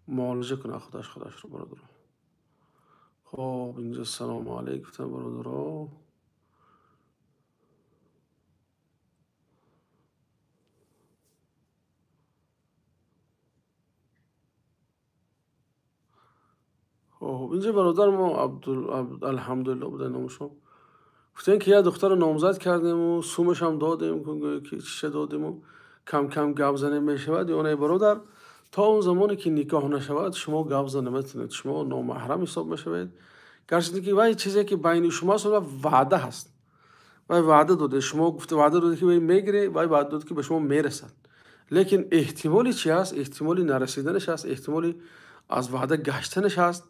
Муолиҷа кунад худашро, бародаро. Хоб, инҷо салому алайкум гуфтам, бародаро. Хоб, инҷо бародар мо алҳамдулиллоҳ буда номашон. Гуфтем ки як духтарро номзад кардем ва сумашам додем, гӯё ки чиша додем ва кам-кам гап занем мешавад. Ё не бародар, то он замоне ки никоҳ нашавад шумо гап зан наметавонед, шумо номаҳрам ҳисоб мешавед. Гарчанде ки вай чизе ки байни шумо аст, вай ваъда ҳаст, вай ваъда дода, шумо гуфта ваъда дода ки вай мегире, вай ваъда дод ки ба шумо мерасад. Лекин эҳтимоли чи ҳаст? Эҳтимоли нарасиданаш ҳаст, эҳтимоли аз ваъда гаштанаш ҳаст.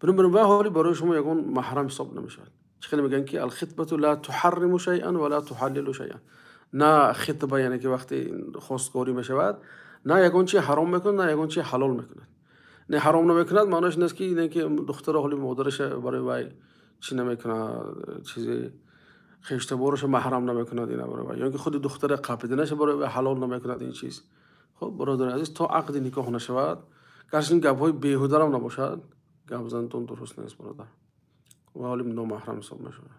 Бинобар вай ҳоли барои шумо ягон маҳрам ҳисоб намешавад. Чӣ хеле мегӯянд ки алхитбату ла туҳарриму шайъан ва ла туҳаллилу шайъан. На хитба, яъне ки вақте хостгорӣ мешавад, на ягон чи ҳаром мекунад, на ягон чи ҳалол мекунад. Не ҳаром намекунад, маъноаш ин аст ки не ки духтара ҳоли модараша барои вай чӣ намекунад, чизе хештабораша маҳрам намекунад ина барои вай, ё ки худи духтара қапиданаша барои вай ҳалол намекунад ин чиз. Хуб, бародари азиз, то ақди никоҳ нашавад, гарчи ин гапҳои беҳударам набошад, гап занатон дуруст нест, бародар. Ва ҳоли номаҳрам ҳисоб мешавад.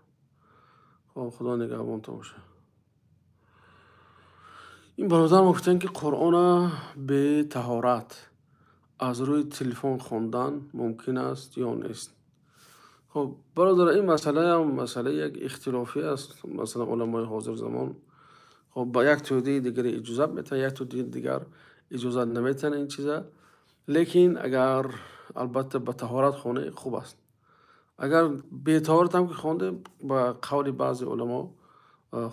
Хуб, Худо нигаҳбонтон бошад. Ин бародар мо гуфтанд ки Қуръона бетаҳорат аз рӯи телефон хондан мумкин аст ё нест. Хуб, бародар, ин масъалаам масъалаи як ихтилофӣ аст. Масалан, уламои ҳозир замон хуб ба як тӯдаи дигар иҷозат метаҳанд, як тӯдаи дигар иҷозат наметаҳанд ин чиза. Лекин агар албатта ба таҳорат хонӣ хуб аст. Агар бетаҳорат ҳам ки хонде, ба қавли баъзе уламо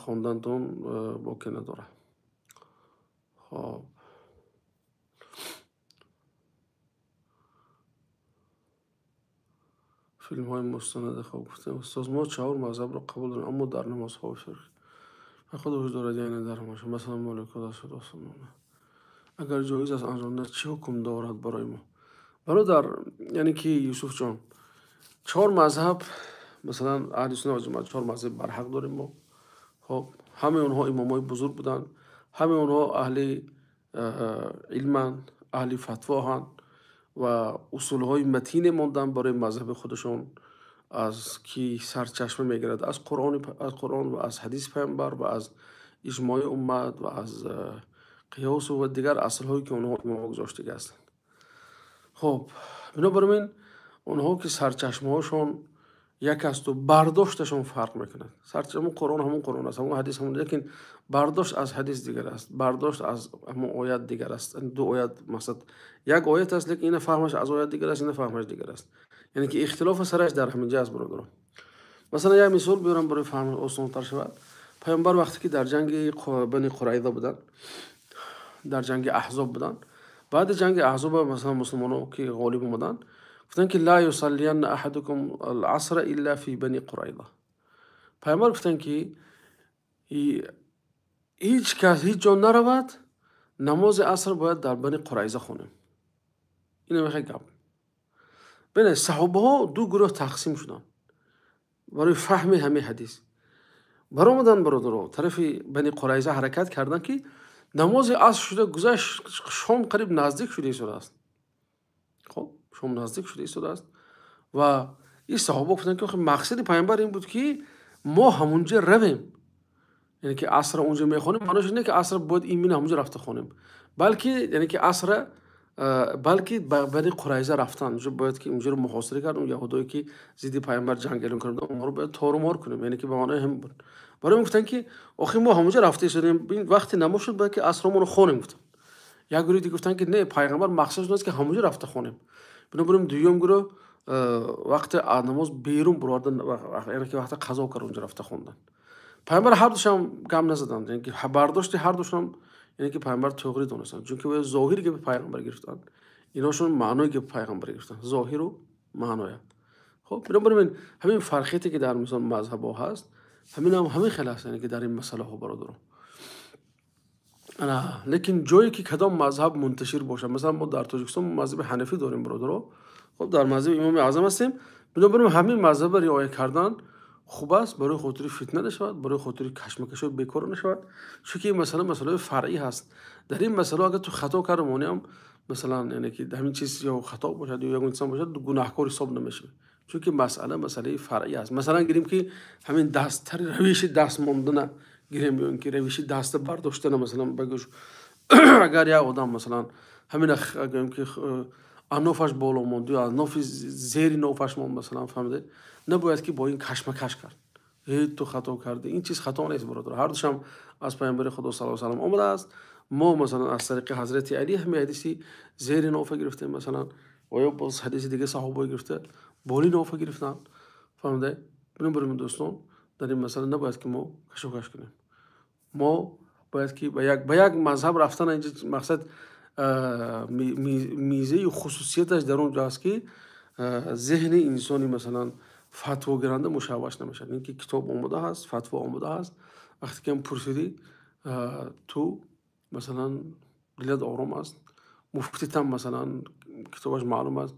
хондантон боке надорад. Хоб, филмҳои мустанаде хоб гуфтем. Устоз, мо чаҳор мазҳабро қабул дорем, аммо дар намозҳо фирқ худ вуҷуд дорад, яъне дар ҳамаша. Масалан, моликот агар ҷоиз аст анҷом дод, чӣ ҳукм дорад барои мо? Бародар, яъне ки Юсуфҷон, чаҳор мазҳаб, масалан аҳли сунна ва ҷамоат чаҳор мазҳаб барҳақ дорем мо. Хоб, ҳамаи онҳо имомои бузург буданд, ҳамаи онҳо аҳли илманд, аҳли фатвоҳанд ва усулҳои матине монданд барои мазҳаби худашон, аз ки сарчашма мегирад аз Қуръон ва аз ҳадиси пайғамбар ва аз иҷмои уммат ва аз қиёсу ва дигар аслҳое ки онҳо имомҳо гузоштагӣ ҳастанд. Хоб, бинобар ин онҳо ки сарчашмаҳошон як асту бардошташон фарқ мекунад. Сарчашма Қуръон ҳамон Қуръон аст, ҳамон ҳадис ҳамон, лекин бардошт аз ҳадис дигар аст, бардошт аз ҳамон оят дигар аст. Ду оят, масалан, як оят аст, лекин ина фаҳмаш аз оят дигар аст, ина фаҳмаш дигар аст. Яъне ки ихтилоф сараш дар ҳамин ҷо аст, бародарон. Масалан, як мисол биёрам барои фаҳм осонтар шавад. Пайғамбар вақте ки дар ҷанги Бани Қурайза буданд, дар ҷанги Аҳзоб буданд, баъди ҷанги Аҳзоб масалан мусулмонон ки ғолиб омаданд, гуфтанд ки ла юсаллиянна аҳадукум ал-асра илла фи Бани Қурайза. Пайғамбар гуфтанд ки ҳеҷ кас ҳеҷ ҷо наравад, намози аср бояд дар Бани Қурайза хонем. Ин ҳамин гап. Бинед, саҳобаҳо ду гурӯҳ тақсим шуданд барои фаҳми ҳамин ҳадис. Баромаданд, бародаро, тарафи Бани Қурайза ҳаракат карданд ки намози аср шуда гузашт, шом қариб наздик шуда истодааст. Хоб, шом наздик шуда истодааст ва ин саҳоба гуфтанд ки мақсади пайғамбар ин буд ки мо ҳамунҷа равем, яъне ки асрро унҷа мехонем, маънош не ки аср бояд именно ҳамунҷа рафта хонем, балки яъне ки асрро, балки ба Бани Қурайза рафтан, унҷа бояд ки унҷаро муҳосира кард, он яҳудое ки зидди пайғамбар ҷанг эълон карда буданд, онҳоро бояд торумор кунем, яъне ки ба маънои ҳамин буд. Барои ин гуфтанд ки охир мо ҳамунҷа рафта истодем, вақти намоз шуд, бояд ки асромонро хонем, гуфтанд. Як гурӯҳи дигар гуфтанд ки не, пайғамбар мақсадаш он аст ки ҳамунҷа рафта хонем. Бинобар ин дуюм гурӯҳ вақти намоз берун буровардан, яъне ки вақти қазо кард унҷа рафта хондан. Пайғамбар ҳар душам гап назаданд, яъне ки бардошти ҳар душам, яъне ки пайғамбар тоғрӣ донистанд, чунки вай зоҳири гапи пайғамбар гирифтанд, иношон маънои гапи пайғамбар гирифтанд, зоҳиру маъноя. Хоб, бинобар ин ҳамин фарқияте ки дар мисол мазҳабҳо ҳаст, ҳамин ҳам ҳамин хел аст, яъне ки дар ин масъалаҳо, бародарон. Лекин ҷое ки кадом мазҳаб мунташир бошад, масалан мо дар Тоҷикистон мазҳаби ҳанафӣ дорем, бародаро, хоб, дар мазҳаби Имоми Аъзам ҳастем, бинобар ин ҳамин мазҳабро риоя кардан хуб аст, барои хотири фитна нашавад, барои хотири кашмакашҳои бекор нашавад, чунки ин масъала масъалаи фаръӣ ҳаст. Дар ин масъала агар ту хато карда монӣ ҳам, масалан, яъне ки ҳамин чиз ё хато бошад ё ягон чиз бошад, гунаҳкор ҳисоб намешавӣ, чунки масъала масъалаи фаръӣ аст. Масалан, гирем ки ҳамин дасттари равиши даст мондана гирем, ё ин ки равиши даста бардоштана, масалан, ба гӯш агар як одам масалан ҳамин гӯем ки анофаш боло монд ё анофи зери нофаш монд, масалан, фаҳмидед, набояд ки бо ин кашмакаш кард. Эй, ту хато кардӣ, ин чиз хато нест, бародар. Ҳар душам аз пайғамбари Худо саллаллоҳу алайҳи васаллам омадааст. Мо масалан аз тариқи ҳазрати Алӣ ҳамин ҳадиси зери нофа гирифтем, масалан, ва ё боз ҳадиси дига саҳобаҳо гирифта, боли нофа гирифтанд. Фаҳмидед? Бинобар ин, дӯстон, дар ин масъала набояд ки мо кашокаш кунем. Мо бояд ки ба як мазҳаб рафтан, инҷа мақсад, мизаи хусусияташ дар он ҷо аст ки зеҳни инсони масалан фатвогиранда мушавваш намешавад. Ин ки китоб омода ҳаст, фатво омода ҳаст, вақте ки ҳам пурсидӣ, ту масалан дилат ором аст, муфтитам масалан китобаш маълум аст.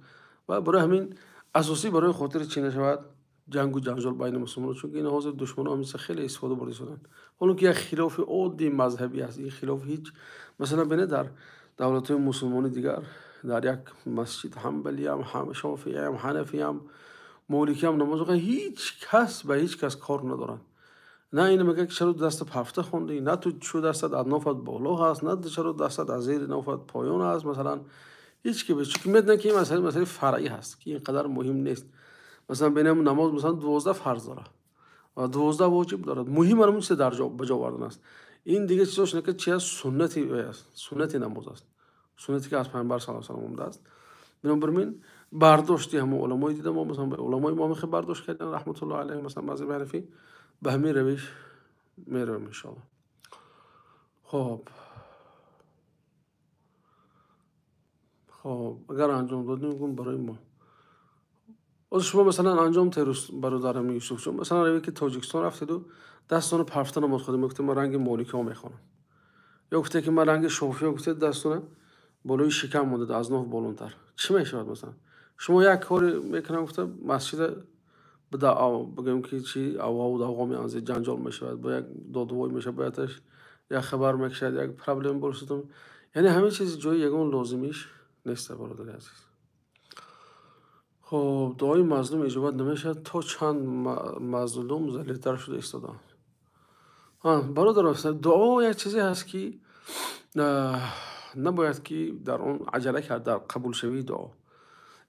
Ва барои ҳамин асосӣ барои хотири чӣ нашавад ҷангу ҷанҷол байни мусулмонон, чунки ин ҳозир душманон ҳамин чиза хеле истифода бурда истоданд. Ҳоло ки як хилофи оддии мазҳабӣ аст, ин хилоф ҳеҷ, масалан бинед, дар давлатҳои мусулмонии дигар дар як масҷид ҳанбалиям, шофиям, ҳанафиям, моликиям намоз мехонанд, ҳеҷ кас ба ҳеҷ кас кор надоранд. На ин мегӯяд ки чаро дастат пафта хондӣ, на ту чӯ дастат аз нофат боло ҳаст, на чаро дастат аз зери нофат поён ҳаст, масалан ҳеҷ ки, чунки медонанд ки ин масъала масъалаи фаръӣ ҳаст, ки ин қадар муҳим нест. Масалан бинем, намоз масалан 12 фарз дорад ва 12 воҷиб дорад. Муҳим ҳамон чизе дар ба ҷо овардан аст. Ин дигар чизош не ки чи аст, суннати вай аст, суннати намоз аст, суннате ки аз пайғамбар саллаллоҳу алайҳи васаллам омадааст. Бинобар ин бардошти ҳамон уламои дида мо, масалан уламои мо ҳам бардошт карданд раҳматуллоҳи алайҳим, масалан мазҳаби ҳанафӣ, ба ҳамин равиш меравем иншоаллоҳ. Хоб, агар анҷом додем, гум барои мо. Оз шумо масалан анҷом терус, бародарам Юсуфҷон, масалан раве ки Тоҷикистон рафтеду дастона парфта намоз хондем, гуфте ман ранги моликиҳо мехонам, ё гуфте ки ман ранги шофиҳо, гуфте дастона болои шикам монда аз ноф болонтар, чӣ мешавад? Масалан шумо як коре мекунам, гуфта масҷида бигӯем ки чи авваву давғо меанзед, ҷанҷол мешавад, бо як додувой мешавад, бояташ як хабар мекашад, як проблем бурсидум. Яъне ҳамин чиз ҷои ягон лозимиш нест, бародари азиз. Хоб, дуои мазлум иҷобат намешавад, то чанд мазлум залилтар шуда истодаанд. Бародаро, дуо як чизе ҳаст ки набояд ки дар он аҷала кард дар қабулшавии дуо.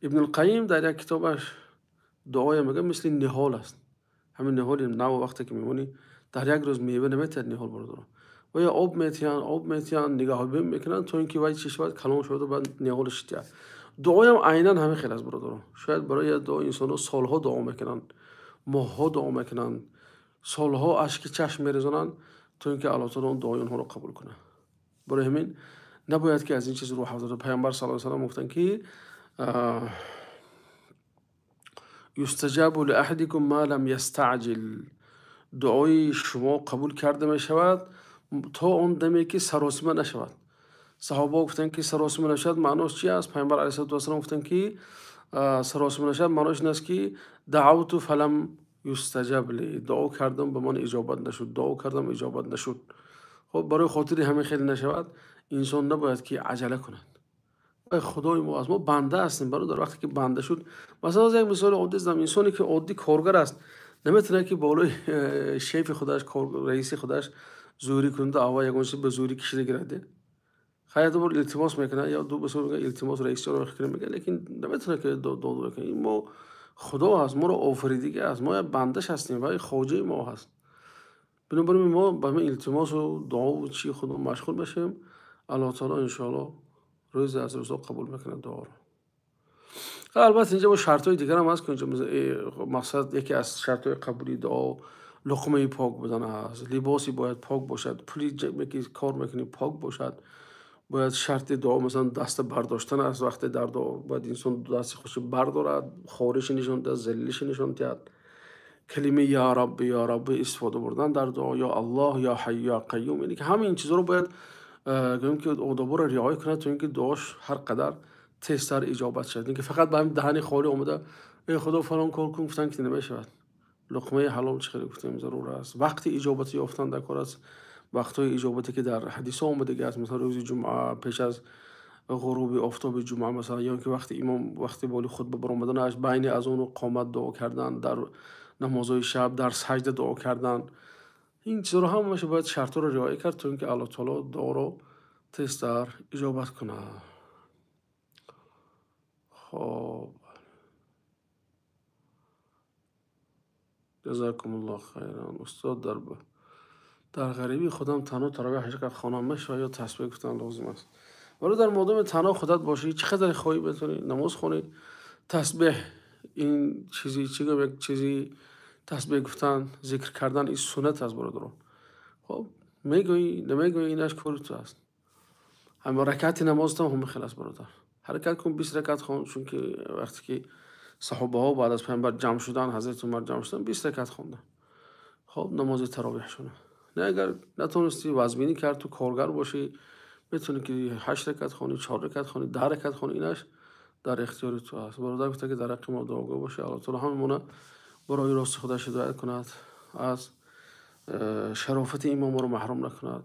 Ибнулқайим дар як китобаш дуоя мегӯяд мисли ниҳол аст. Ҳамин ниҳоли нав вақте ки мемонӣ дар як рӯз мева наметиҳад ниҳол, бародаро. Ва ё об метиҳанд, об метиҳанд, нигаҳбон мекунанд то ин ки вай чӣ шавад, калон шавад ва баъд ниҳолаш шитиҳад. Дуоям айнан ҳамин хел аст, бародарон. Шояд барои як дуо инсонҳо солҳо дуо мекунанд, моҳҳо дуо мекунанд, солҳо ашки чашм мерезонанд, то ин ки Аллоҳ таоло он дуои онҳоро қабул кунад. Барои ҳамин набояд ки аз ин чиз рӯҳ афзод. Пайғамбар саллаллоҳу алайҳи васаллам гуфтанд ки юстаҷабу лиаҳадикум ма лам ястаъҷил, дуои шумо қабул карда мешавад то он даме ки саросима нашавад. Саҳобаҳо гуфтанд ки саросима нашавад маъноаш чи аст? Пайғамбар алайҳиссалоту вассалам гуфтанд ки саросима нашавад маъноаш ин аст ки даъавту фалам юстаҷаб ли, дуо кардам ба ман иҷобат нашуд, дуо кардам иҷобат нашуд. Хоб, барои хотири ҳамин хеле нашавад инсон набояд ки аҷала кунад. Эй Худои мо, аз мо банда ҳастем бародар. Вақте ки банда шуд, масалан як мисоли оддӣ задам, инсоне ки оддӣ коргар аст наметавонад ки болои шефи худаш, раиси худаш зӯрӣ кунад, аввал ягон чиз ба зӯрӣ кашида гирад. Хай, як бор илтимос мекунад, ё ду бор мегӯяд илтимос раисҷон мекунад, мегӯяд, лекин наметавонад ки дод кунад. Ин мо Худо аст, моро офаридагӣ аст, мо як бандаш ҳастем ва хоҷаи мо ҳаст. Бинобар ин мо ба ҳамин илтимосу дуову чи худо машғул мешавем. Аллоҳ таоло иншоаллоҳ рӯзе аз рӯзҳо қабул мекунад дуоро. Албатта инҷа бо шартҳои дигар ҳам ҳаст, ки инҷа мақсад яке аз шартҳои қабули дуо луқмаи пок будан аст, либоси бояд пок бошад, пули ки кор мекунӣ пок бошад, бояд шарти дуо масалан даста бардоштан аст. Вақте дар дуо бояд инсон дасти худро бардорад, хориша нишон диҳад, залилиша нишон диҳад, калимаи я Рабби, я Рабби истифода бурдан дар дуо, ё Аллоҳ, ё Ҳайю, ё Қайюм, яъне ки ҳамаи ин чизҳоро бояд гӯем ки одобҳоро риоя кунад, то ин ки дуош ҳар қадар тезтар иҷобат шавад. Ин ки фақат ба ҳамин даҳани холӣ омада эй Худо фалон кор кун гуфтан ки намешавад. Луқмаи ҳалол чӣ хеле гуфтем зарур аст. Вақти иҷобати ёфтан дар кор аст. Вақтҳои иҷобате ки дар ҳадисҳо омадагӣ аст, масалан рӯзи ҷумъа пеш аз ғуруби офтоби ҷумъа масалан, ё ин ки вақти имом вақти боли хутба баромаданаш, байни азону қомат дуо кардан, дар намозҳои шаб, дар саҷда дуо кардан, ин чизҳоро ҳамаашро бояд шартҳоро риоя кард, то ин ки Аллоҳ таоло дуоро тезтар иҷобат кунад. Хоб, ҷазакумуллоҳ хайран. Устод, дар ғарибии худам танҳо таровеҳ ҳашт ракъат хонам мешавад ё тасбеҳ гуфтан лозим аст? Вале дар модоми танҳо худат бошӣ, чӣ қадар хоҳӣ метавонӣ намоз хонӣ. Тасбеҳ ин чизи чӣ гӯям, як чизи тасбеҳ гуфтан, зикр кардан ин суннат аст бародарон. Хоб, мегӯӣ намегӯӣ инаш кори ту аст. Ҳама ракъати намозтам ҳама хел аст бародар. Ҳаракат кун 20 ракъат хон, чунки вақте ки саҳобаҳо баъд аз пайғамбар ҷамъ шудан, ҳазрати Умар ҷамъ шудан, 20 ракъат хонданд. Хоб, намози таровеҳшона. Не, агар натонистӣ вазминӣ кард, ту коргар бошӣ, метавонӣ ки 8 ракъат хонӣ, 4 ракъат хонӣ, 10 ракъат хонӣ, инаш дар ихтиёри ту аст. Бародар гуфта ки дар ҳаққи мо дуогӯ бошӣ. Аллоҳ таоло ҳамамона барои рости худаш ҳидоят кунад, аз шарофати имон моро маҳрум накунад.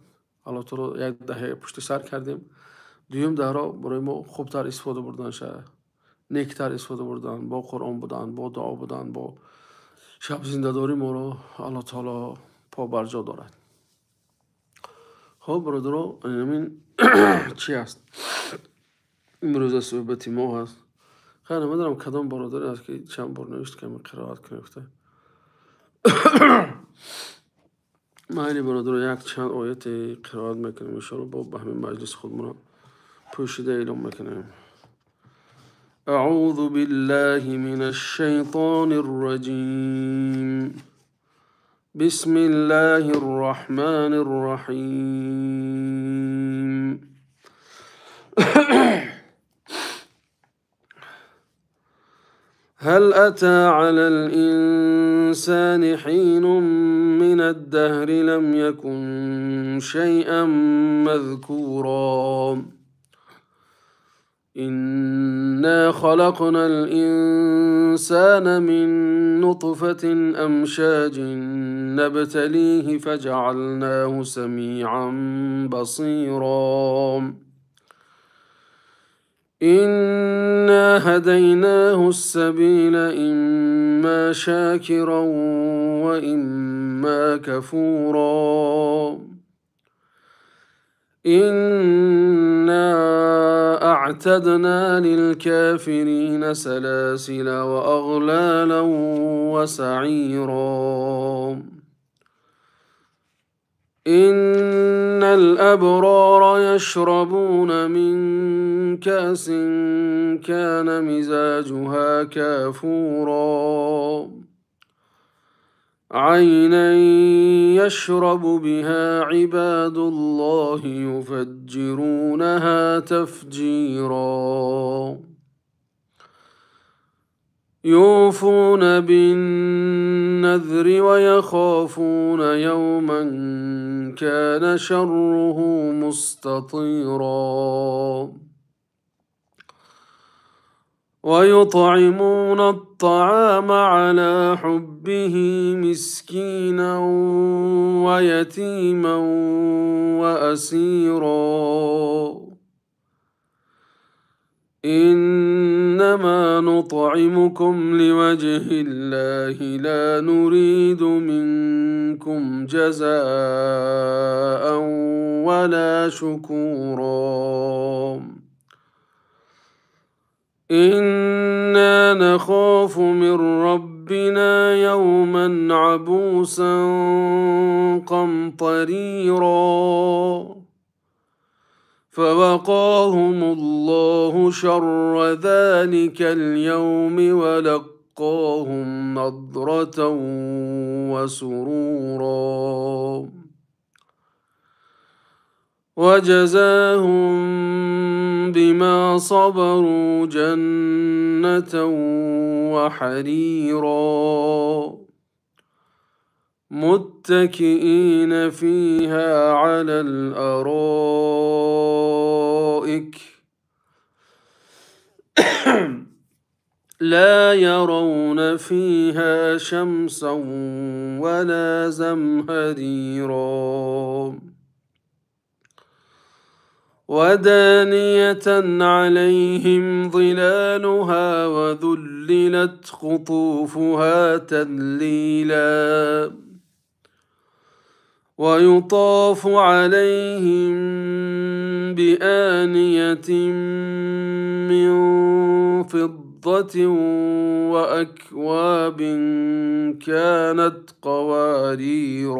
Аллоҳ таоло як даҳа пушти сар кардем, дуюм даҳро барои мо хубтар истифода бурдан шавад, нектар истифода бурдан, бо Қуръон будан, бо дуо будан, бо шабзиндадорӣ моро Аллоҳ таоло побарҷо дорад. Хоб бародаро, ҳамин чи аст имрӯза суҳбати мо ҳаст. Хайр, намедонам кадом бародаре аст ки чанд бор навишт ки ҳамин қироат кунем гуфта. Майли бародаро, як чанд ояте қироат мекунем иншоалло, бо ба ҳамин маҷлис худмонро пӯшида эълом мекунем. أعوذ بالله من الشيطان الرجيم. بسم الله الرحمن الرحيم. هل أتى على الإنسان حين من الدهر لم يكن شيئا مذكورا. إنا خلقنا الإنسان من نطفة أمشاج نبتليه فجعلناه سميعا بصيرا. إنا هديناه السبيل إما شاكرا وإما كفورا. إنا أعتدنا للكافرين سلاسل وأغلالا وسعيرا. إن الأبرار يشربون من كأس كان مزاجها كافورا عينا يشرب بها عباد الله يفجرونها تفجيرا يوفون بالنذر ويخافون يوما كان شره مستطيرا ويطعمون الطعام على حبه مسكينا ويتيما وأسيرا إنما نطعمكم لوجه الله لا نريد منكم جزاء ولا شكورا إنا نخاف من ربنا يوما عبوسا قمطريرا فوقاهم الله شر ذلك اليوم ولقاهم نضرة وسرورا وجزاهم بما صبروا جنة وحريرا متكئين فيها على الأرائك لا يرون فيها شمسا ولا زمهريرا ودانية عليهم ظلالها وذللت قطوفها تذليلا ويطاف عليهم بآنية من فضة وأكواب كانت قوارير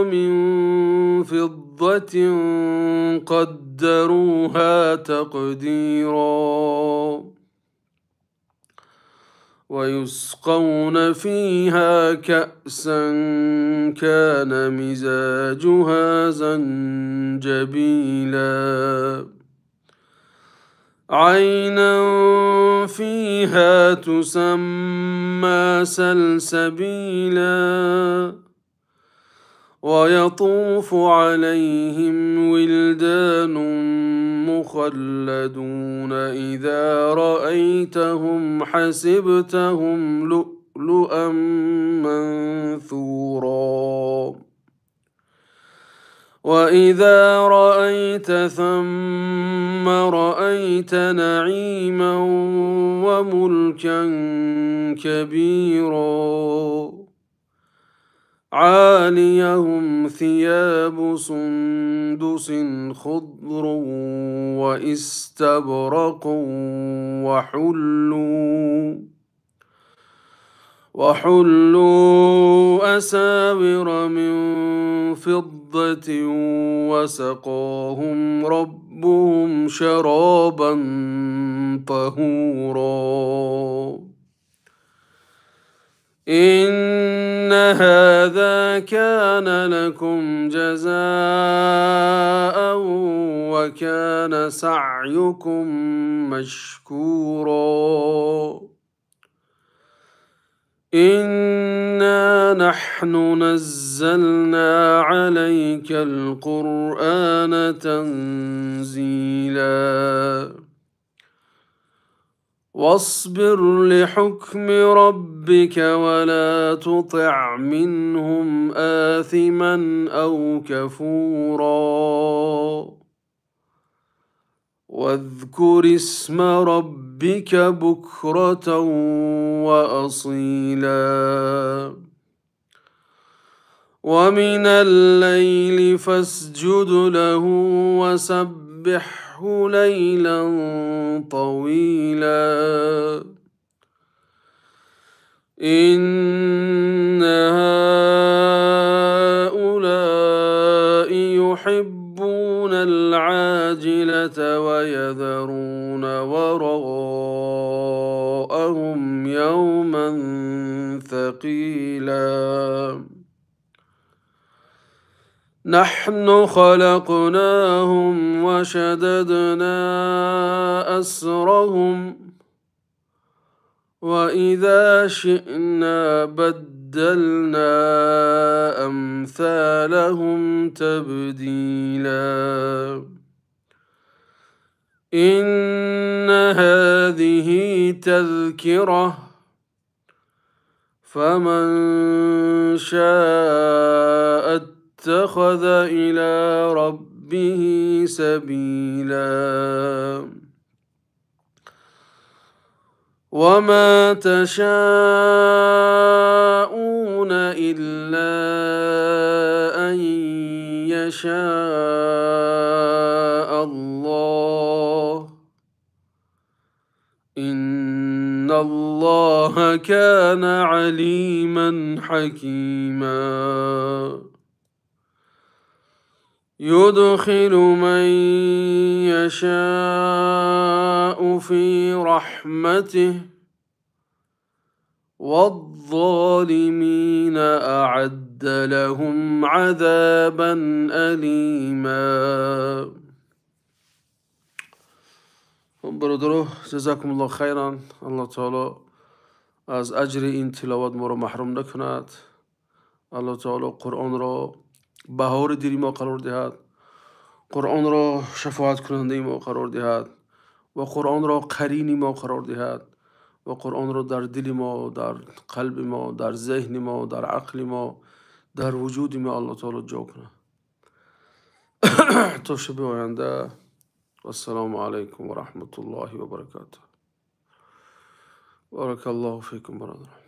من فضة قدروها تقديرا ويسقون فيها كأسا كان مزاجها زنجبيلا عينا فيها تسمى سلسبيلا ويطوف عليهم ولدان مخلدون إذا رأيتهم حسبتهم لؤلؤا منثورا وإذا رأيت ثم رأيت نعيما وملكا كبيرا عاليهم ثياب سندس خضر واستبرق وحلوا أساور من فضة وسقاهم ربهم شرابا طهورا إن هذا كان لكم جزاء وكان سعيكم مشكورا إنا نحن نزلنا عليك القرآن تنزيلا واصبر لحكم ربك ولا تطع منهم آثما أو كفورا واذكر اسم ربك بكرة وأصيلا ومن الليل فاسجد له وسبحه ليلا طويلا إن يحبون العاجلة ويذرون وراءهم يوما ثقيلا. نحن خلقناهم وشددنا أسرهم وإذا شئنا بدلنا أمثالهم تبديلا. إن هذه تذكرة فمن شاء اتخذ إلى ربه سبيلا. وما تشاءون إلا أن يشاء الله إن الله كان عليما حكيما. يدخل من يشاء في رحمته والظالمين أعد لهم عذابا أليما. برادرو جزاكم الله خيرا. الله تعالى از اجر این تلاوت ما رو محروم نکند. الله تعالی قرآن را بهار دلی ما قرار دهد، قرآن را شفاعت کننده ما قرار دهد و قرآن را قرین ما قرار دهد و قرآن را در دل ما، در قلب ما، در ذهن ما، در عقل ما، در وجود ما الله تعالی جا کند. تا شب آینده، والسلام علیکم و رحمت الله و برکاته. بارک الله فیکم برادران.